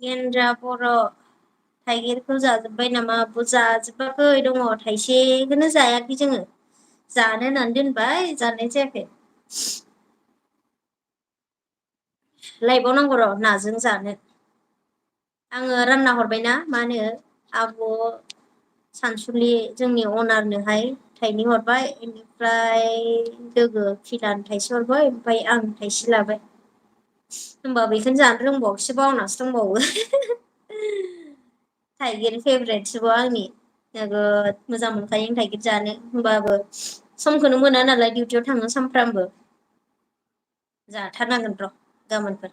[SPEAKER 1] गेन्द्रा बर' थाइगिरखौ जाजोब्बाय नामा जाजोबाखै दङ थाइसेखौनो जायाखै जोङो जानो होननानै दोनबाय जानाय जायाखै लायबावनांगौ र' नाजों जानो आङो रानना हरबायना मा होनो आब' सानसुलि जोंनि अनारनोहाय थाइनै हरबाय बेनिफ्राय लोगो फिदानो थाइसे हरबाय ओमफ्राय आं थाइसे लाबाय होनबा बेखौनो जानो रोंबावसो बावनासो दंबावो थाइगिर फेभरेटसोबाव आंनि नोगोद मोजां मोनखायो थाइगिर जानो होमबाबो समखौनो मोना नालाय डिउटियाव थाङो सानफ्रामबो जाथारनांगोन र' गाबोनफोर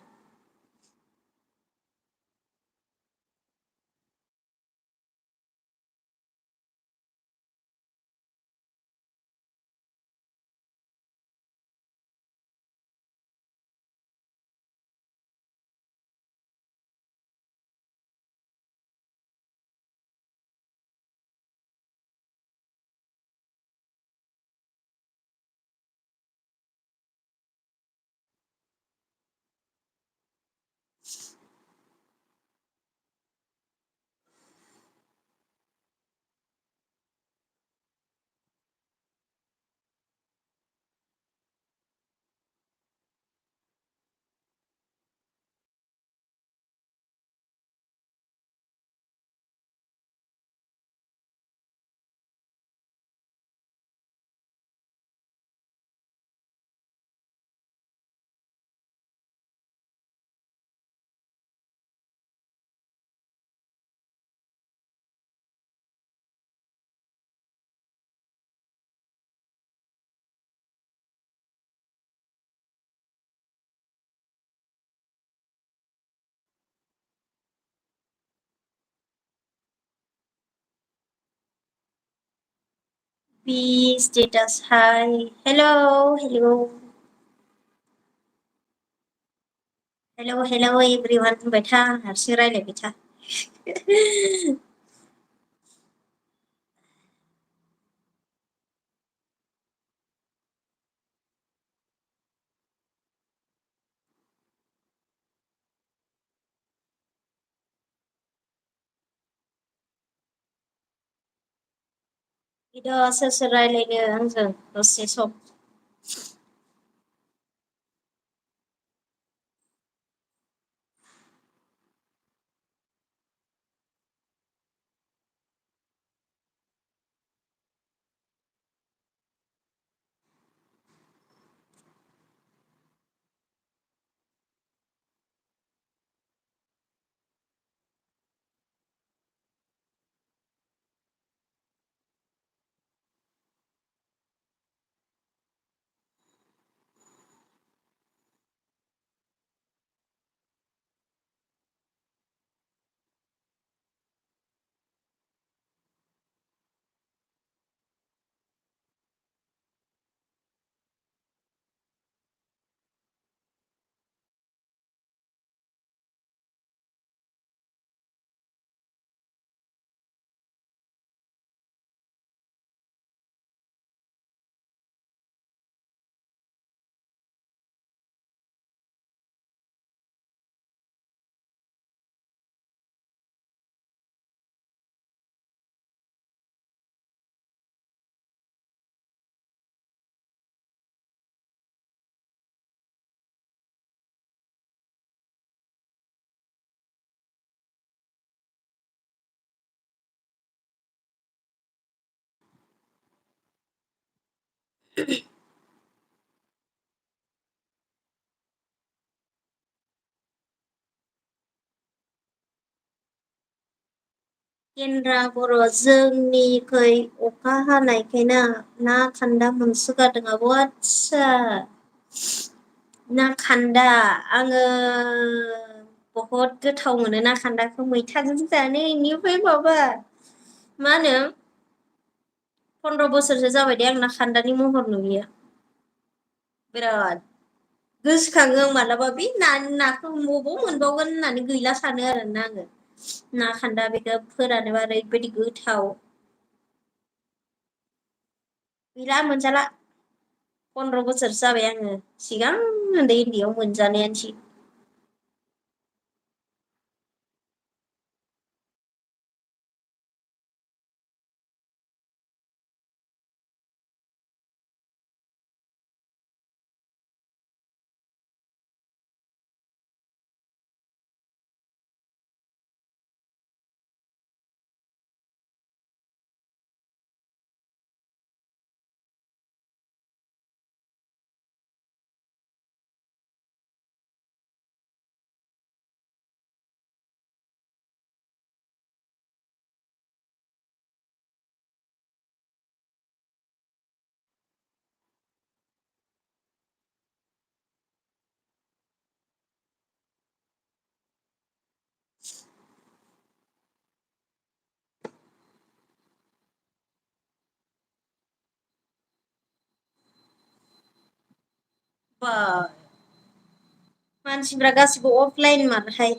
[SPEAKER 1] DP status hi. Hello, hello. Hello, hello everyone होनबाय था हारसिं रायलायबाय था इद' सोर सोर रायलायनो आंजों दसे सम केन्द्रा बर' जोंनिखै अखा हानायखायना ना खान्दा मोनसोगारदों आब' आस्सा ना खान्दा आङो बहुत गोथाव मोनो ना खान्दाखौ मैथाजों जानो इनिफ्राय माबा मा होनो 15 बोसोरसो जाबाय दे आं ना खान्दानि महर नुयिया बिराद गोसोखाङो आं मालाबा बे नाखौ बबाव मोनबावगोन होननानै गैला सानो आरोना आङो ना खान्दा बेखौ फोरानोबा ओरैबायदि गोथाव गैला मोनजाला 15 बोसोरसो जाबाय आङो सिगां उन्दैयाव मोनजानायानोसै बा मानसिफ्रा गासिबो अफलाइन मारहाय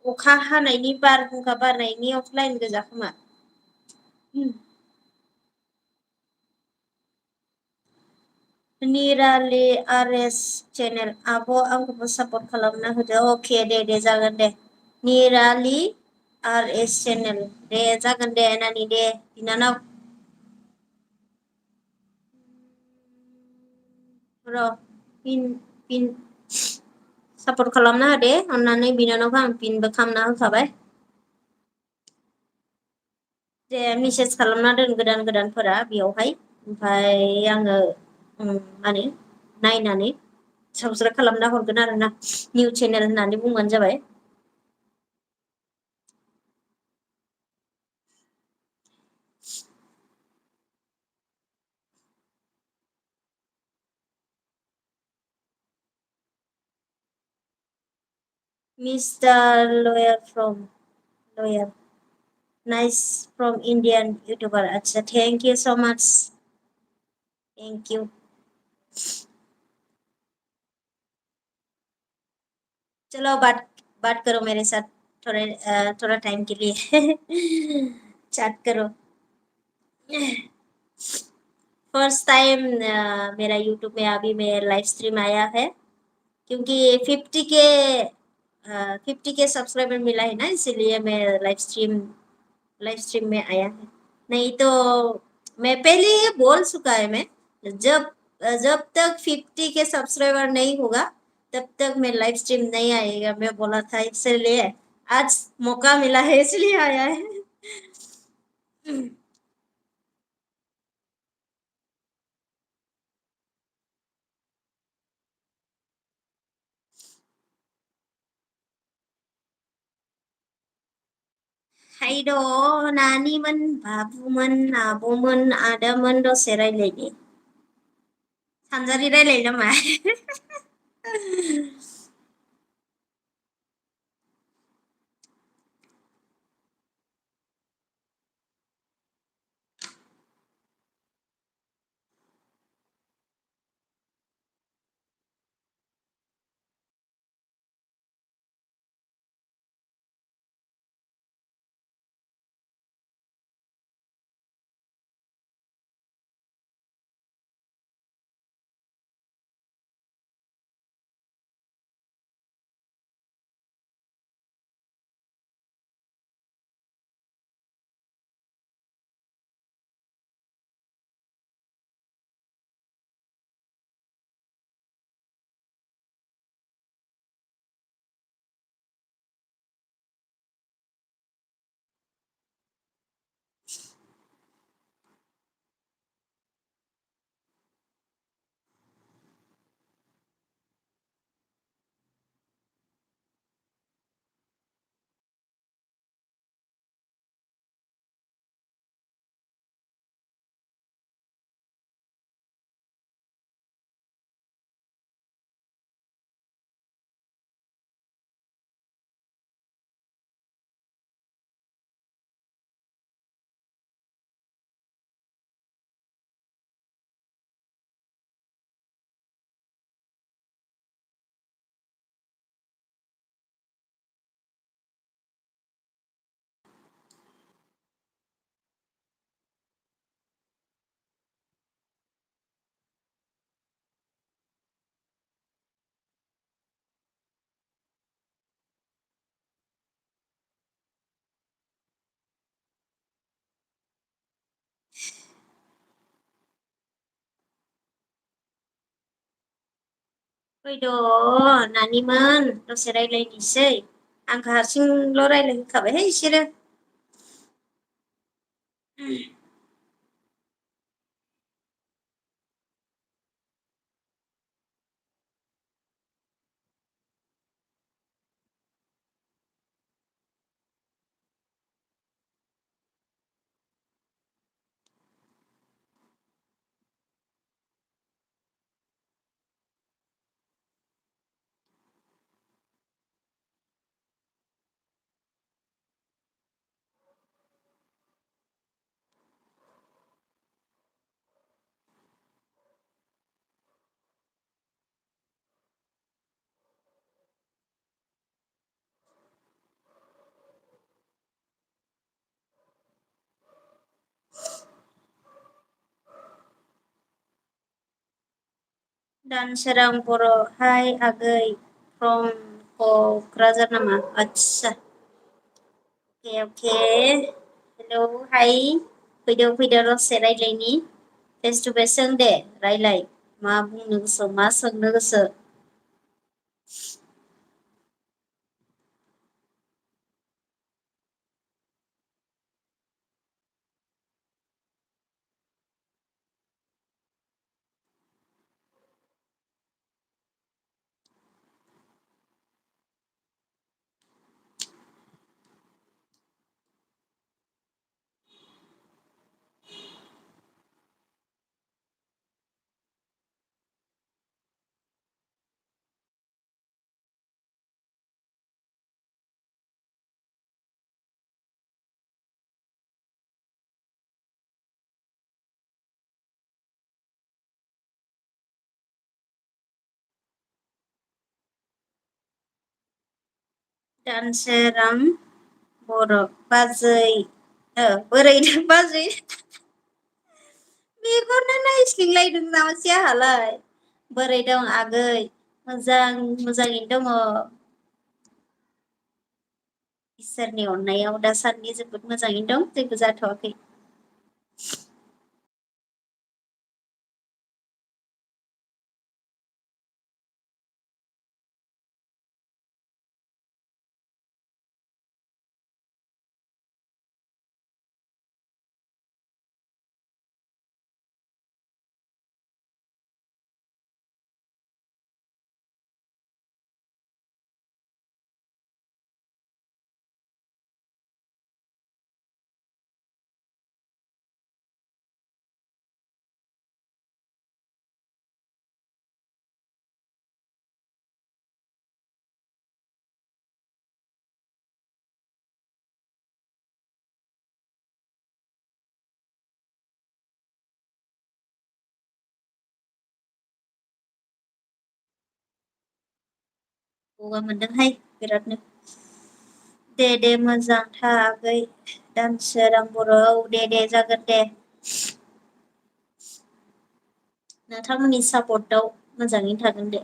[SPEAKER 1] अखा हानायनि बारहुंखा बारनायनि अफलाइन गोजा खोमा निरालि आर.एस. चेनेल आब' आंखौबो सापर्ट खालामना होदो अके दे जागोन दे निरालि आर.एस. चेनेल दे जागोन दे नानि दे बिनानाव र' पिन सापर्ट खालामना हो दे अननानै बिनानावखौ आं पिनबो खालामना होखाबाय दे मेसेज खालामना दोन गोदानफोरा बेयावहाय ओमफ्राय आङो माने नायनानै साबसक्राइब खालामना हरगोन आरोना निउ चेनेल होननानै बुंबानो जाबाय Mr. Lawyer from Lawyer. Nice from Indian YouTuber. अच्छा, thank you so much. Thank you. चलो बात बात करो मेरे साथ थोड़ा टाइम के लिए चैट करो. फर्स्ट टाइम मेरा यूट्यूब में अभी मैं लाइव स्ट्रीम आया है क्योंकि 50 के सब्सक्राइबर मिला है ना, इसीलिए मैं लाइव स्ट्रीम में आया है. नहीं तो मैं पहले ये बोल चुका है. मैं जब जब तक 50 के सब्सक्राइबर नहीं होगा तब तक मैं लाइव स्ट्रीम नहीं आएगा, मैं बोला था. इसलिए आज मौका मिला है इसलिए आया है. हाइद' नानिमोन, बाबुमोन, आब'मोन, आदामोन दसे रायलायनि. सानजारि रायलायो नामा? फैद' नानिमोन दसे रायलायनोसै. आंखौ हारसिंल' रायलायहोखाबायहाय बिसोरो. दानसोरां बर'. हाय आगै from क'क्राझार नामा? आच्छा. अके अके. हेलौ हाय. फैदो दसे रायलायनि. फेस टु फेस सों दे, रायलाय. मा बुंनो गोसो, मा सोंनो गोसो. दानसोरां बर' बाजै बोरै बाजै बेखौनो नायस्लिंलायदों नामासै आंहालाय बोरै दं आगै मोजाङैनो दङ इसोरनि अननायाव दासान्दि जोबोद मोजाङैनो दं जेबो जाथ'वाखै गगा मोनदोंहाय बिरादनो दे मोजां था आगै दानसोरां बर' औ दे जागोन दे नोंथांमोननि सापर्टआव मोजाङैनो थागोन दे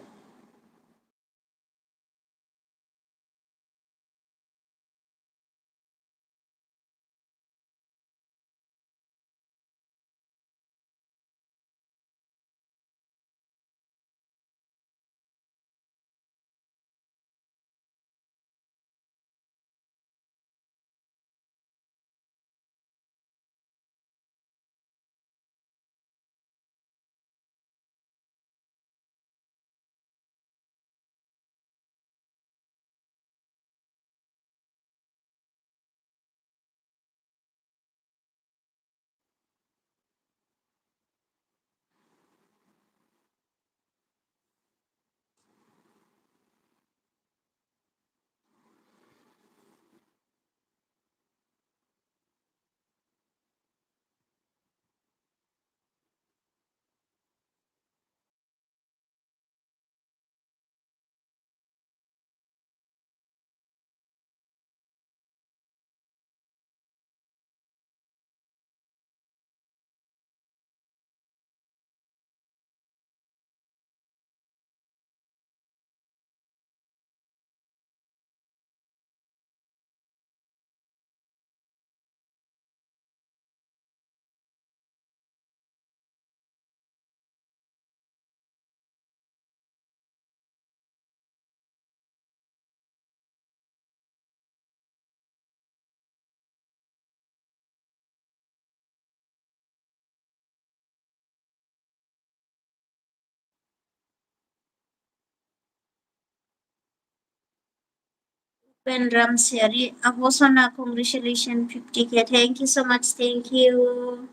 [SPEAKER 1] Ben Ramsiari, Abosana, congratulations, 50K. Thank you so much. Thank you.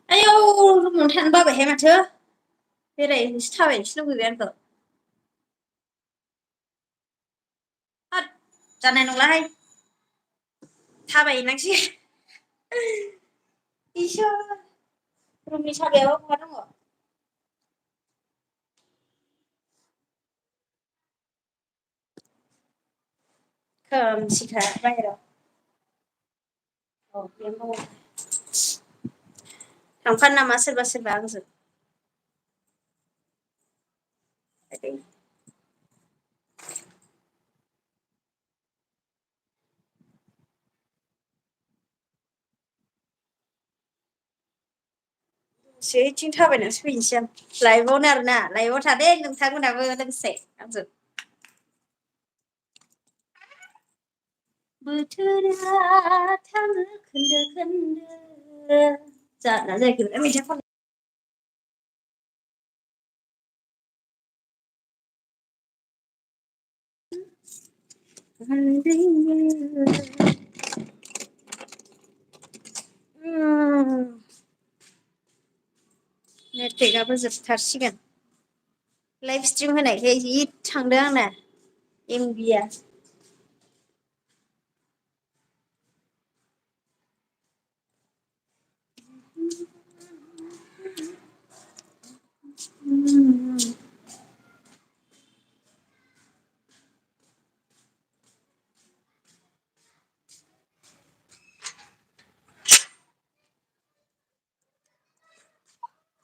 [SPEAKER 1] आयौ रुमावनो थानो बाबायहाय माथो बेरायनोसो थाबायनोसो लुगैबाय आंखौ हाद जानाय नंलाहाय थाबायहैनांसिगोन इसोर रुमनि साबायाबा बहा दङ खोमसिथार बाहेराव औ बेयावनो दङ थांफानो नामा सोरबा सोरबा आंजों सेथिं थाबायनासो फैनोसै आं लाइभआवनो आरोना लाइभआव थादे नोंथांमोनाबो लोगोसे आंजों बोथोरा थाङो खोन्दो खोन्दो जाना जायाखै मेथाइ खन नेटपेकआबो जोबथारसिगोन लाइभ स्ट्रिम होनायखाय जि थांदों आंना एमबिया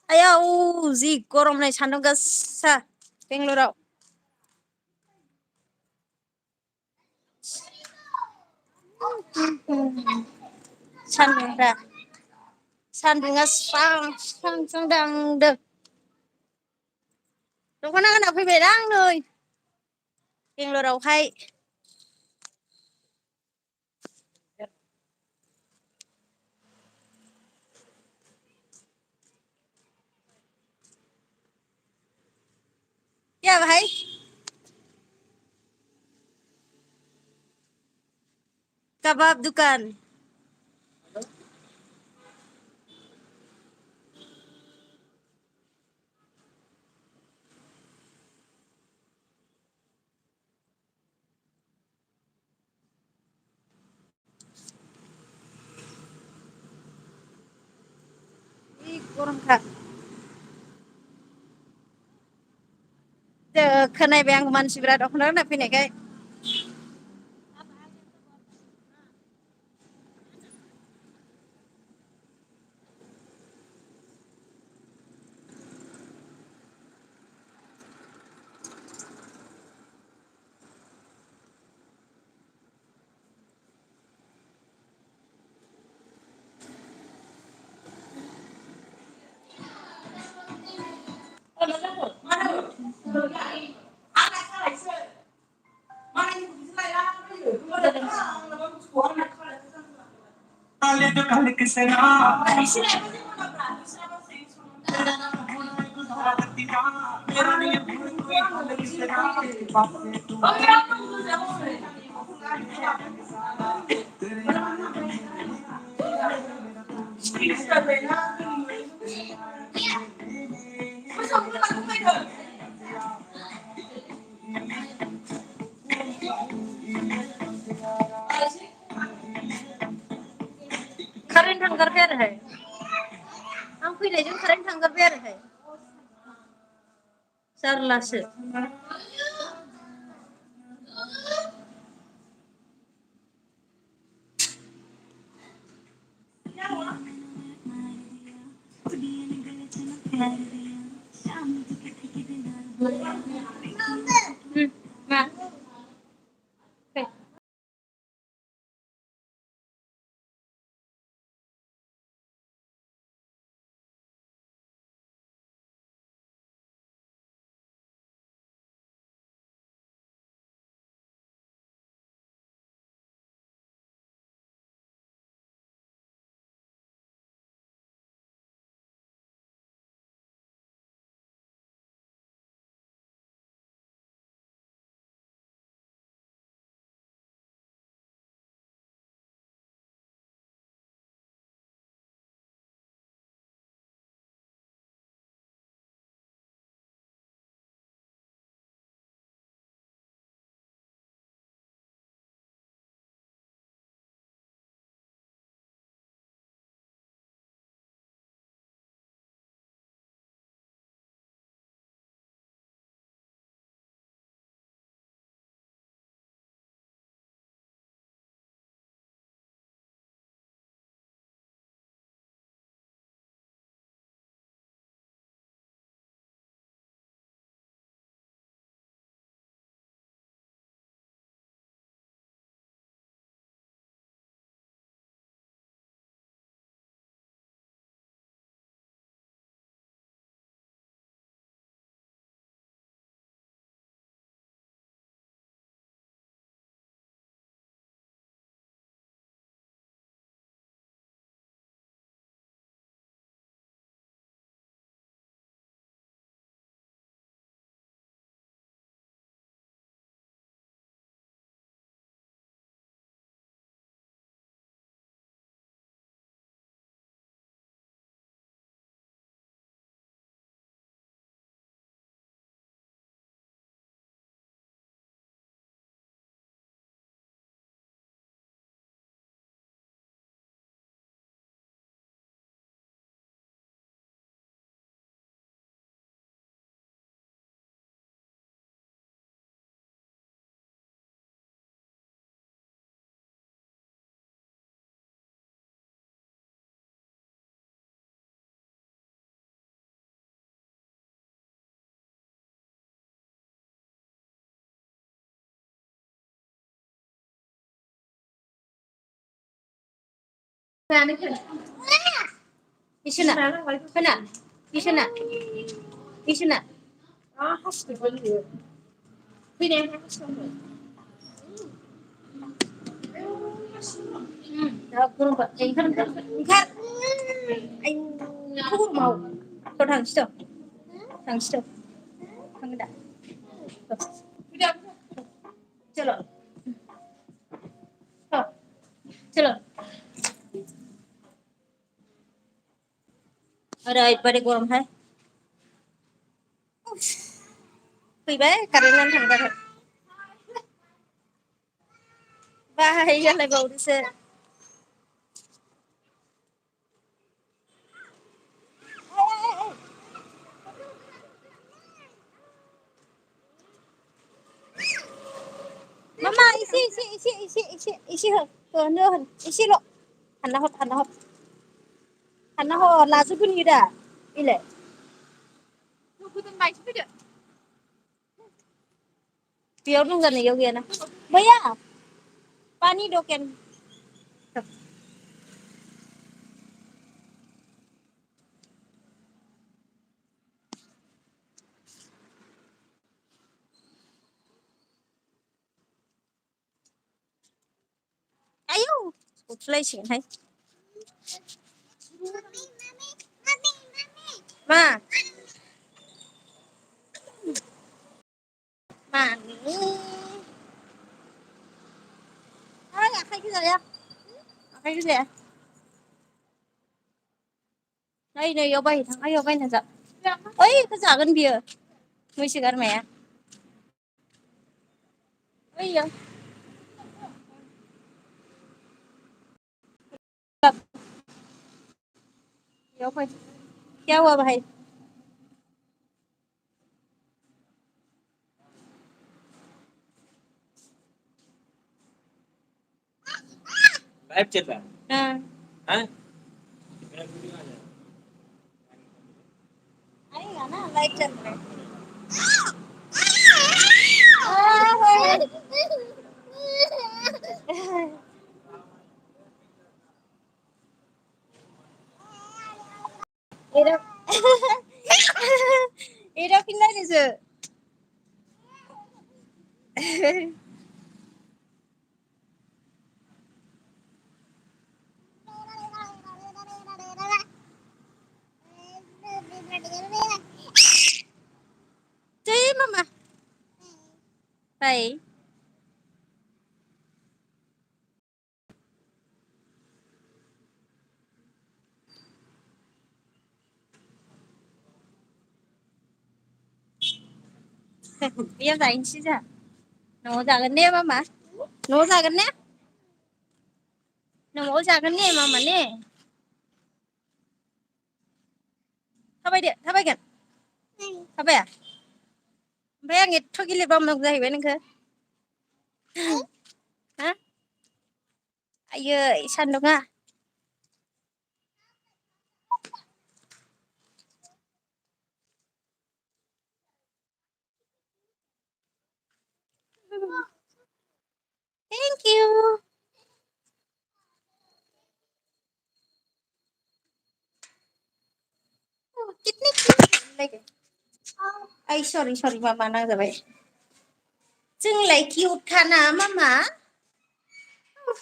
[SPEAKER 1] आयाव जि गरम नै सान्दुं गोसा बेंगलराव सान्दुंफ्रा सान्दुंआ स्रां स्रां स्रां दांदों दख'ना गानना फैबाय आं नै बेंगलरावहाय क्या भाई कबाब दुकान गरमखा खोनाबाय आं मानसिफ्रा दख'ना गानना फैनायखाय कारेन्ट थांगारबाय आरोहाय आं फैनायजों कारेन्ट थांगारबाय आरोहाय जारलासो मा Isuna. Kana. Isuna. Isuna. Đó, kurang Pak. Kan. Anh không mau. Kau thằng situ. Thằng situ. Thằng đã. Chalo. Chalo. Ở đây kurang hai. Vì bé cari ngan thằng ta. Bye, lại bầu đi xe. Mama, isi hả? Nữa hả? Isi lo. Hana ho lazu pun ida. Ile. Biar nung gani yogi na. Baya. Pani doken. Ayo. Utlay sing hai. Ma. Ma. Ay, akay cái gì vậy? Akay cái gì? Này yêu bay thằng ai yêu bay này dạ. Ôi, cái giả gần bìa. Mới chỉ gần mẹ. Ôi giờ. Yêu bay. क्या हुआ भाई?
[SPEAKER 2] Live चल रहा है
[SPEAKER 1] हाँ.
[SPEAKER 2] हैं? मेरा video आ जाएगा
[SPEAKER 1] आएगा ना लाइट चल रहा है. Ira. Ira pindah ni se. Cik mama. Baik. Bây giờ anh chị ra. Nó ra gần nè mama. Nó ra gần nè. Nó ra gần nè mama nè. Thabai dia, thabai kan? Thabai ya? Bayang itu gile bam nak zahir benar ke? Hah? Ayo, sandung ah. Thank you. Kitni like. Ay, sorry, mama nang zabay. Jeng like cute kana mama.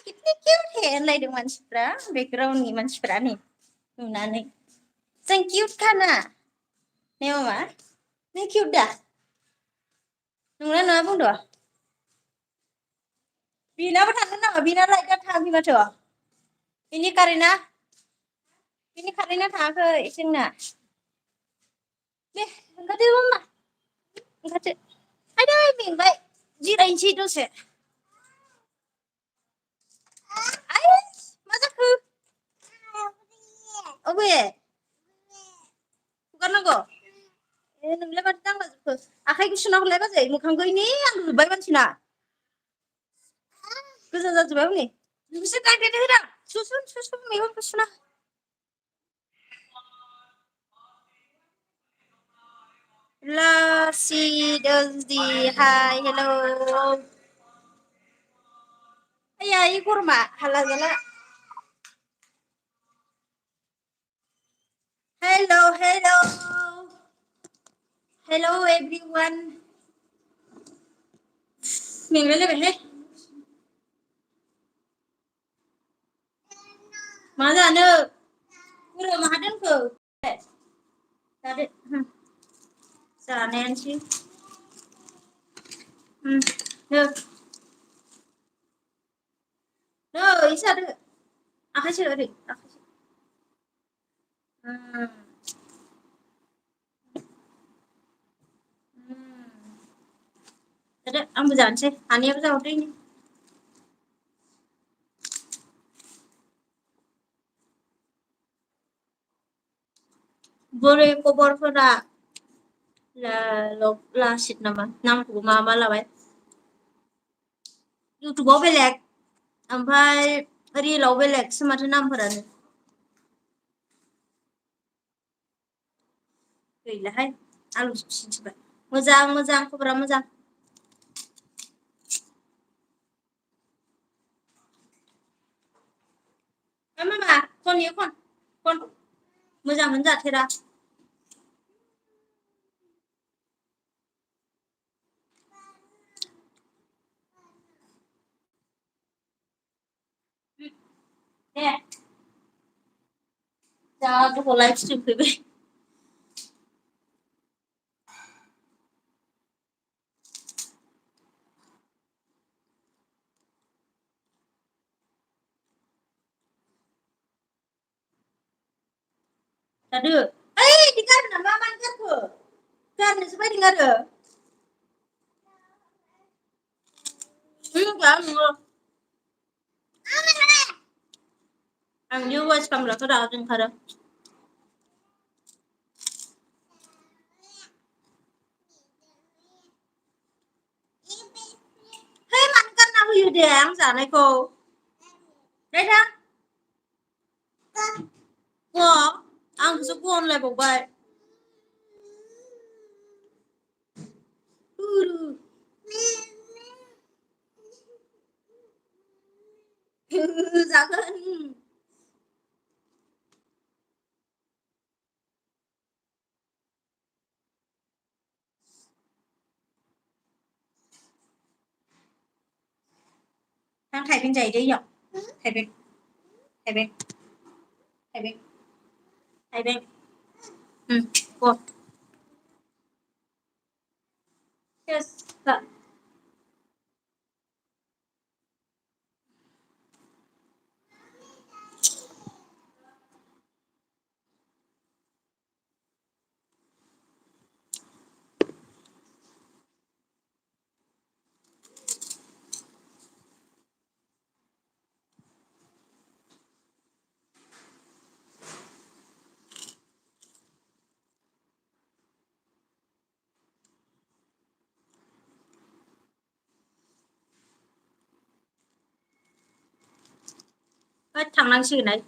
[SPEAKER 1] Kitni cute he like the mansipra, background ni mansipra ni. Nunani. Jeng cute kana. Ne mama. Ne cute dah. Nungla na pun doa. Bina apa tanda na? Bina like dah thang bina tu. Ini Karina. Ini Karina thang ke ising na. Nih, enggak ada mama. Enggak ada. Ada min baik. Jira inci tu se. Ay, masa ke? Oh be. Bukan aku. Nungla kat tang lah ke. Akai kusuna aku lepas eh. Mukhang ko ini ang baik man sina. Kusa sa jawab ni. Bisa tak ada dah. Susun mewah kusuna. La si di hi hello. Ayah, ini kurma halal gala. hello everyone. Mình lên lên hết. Mà ra nữa. Udah mah ada ke? Tadi. Sa Nancy. Được. Rồi, isa được. Aku sih được. Aku sih. Ada, ang berjalan sih. Ani apa sih ini? Boleh cover pada la shit nama. Nam của mama là vậy. YouTube बेलेग ओमफ्राय रिलाव बेलेगसो माथो नामफोरानो गैलाहाय आलु फिसिनोसैबाय मोजां मोजां खबरा मोजां मामा खन खन खन मोजां मोनजाथेरा दे जा गोबाव लाइफ स्ट्रिम फैबाय Tadi, di karena mama kan karena supaya dengar kan ang juga sekarang lah sudah ada cara hey man kan aku yude ang sana ko đấy đó cô ang gusto ko online po ba Jangan. Đang thầy bên giày đi nhở? Thầy bên. Thầy bên. Thầy bên. Thầy bên. Cô. Yes. Dạ. Thằng đang xử này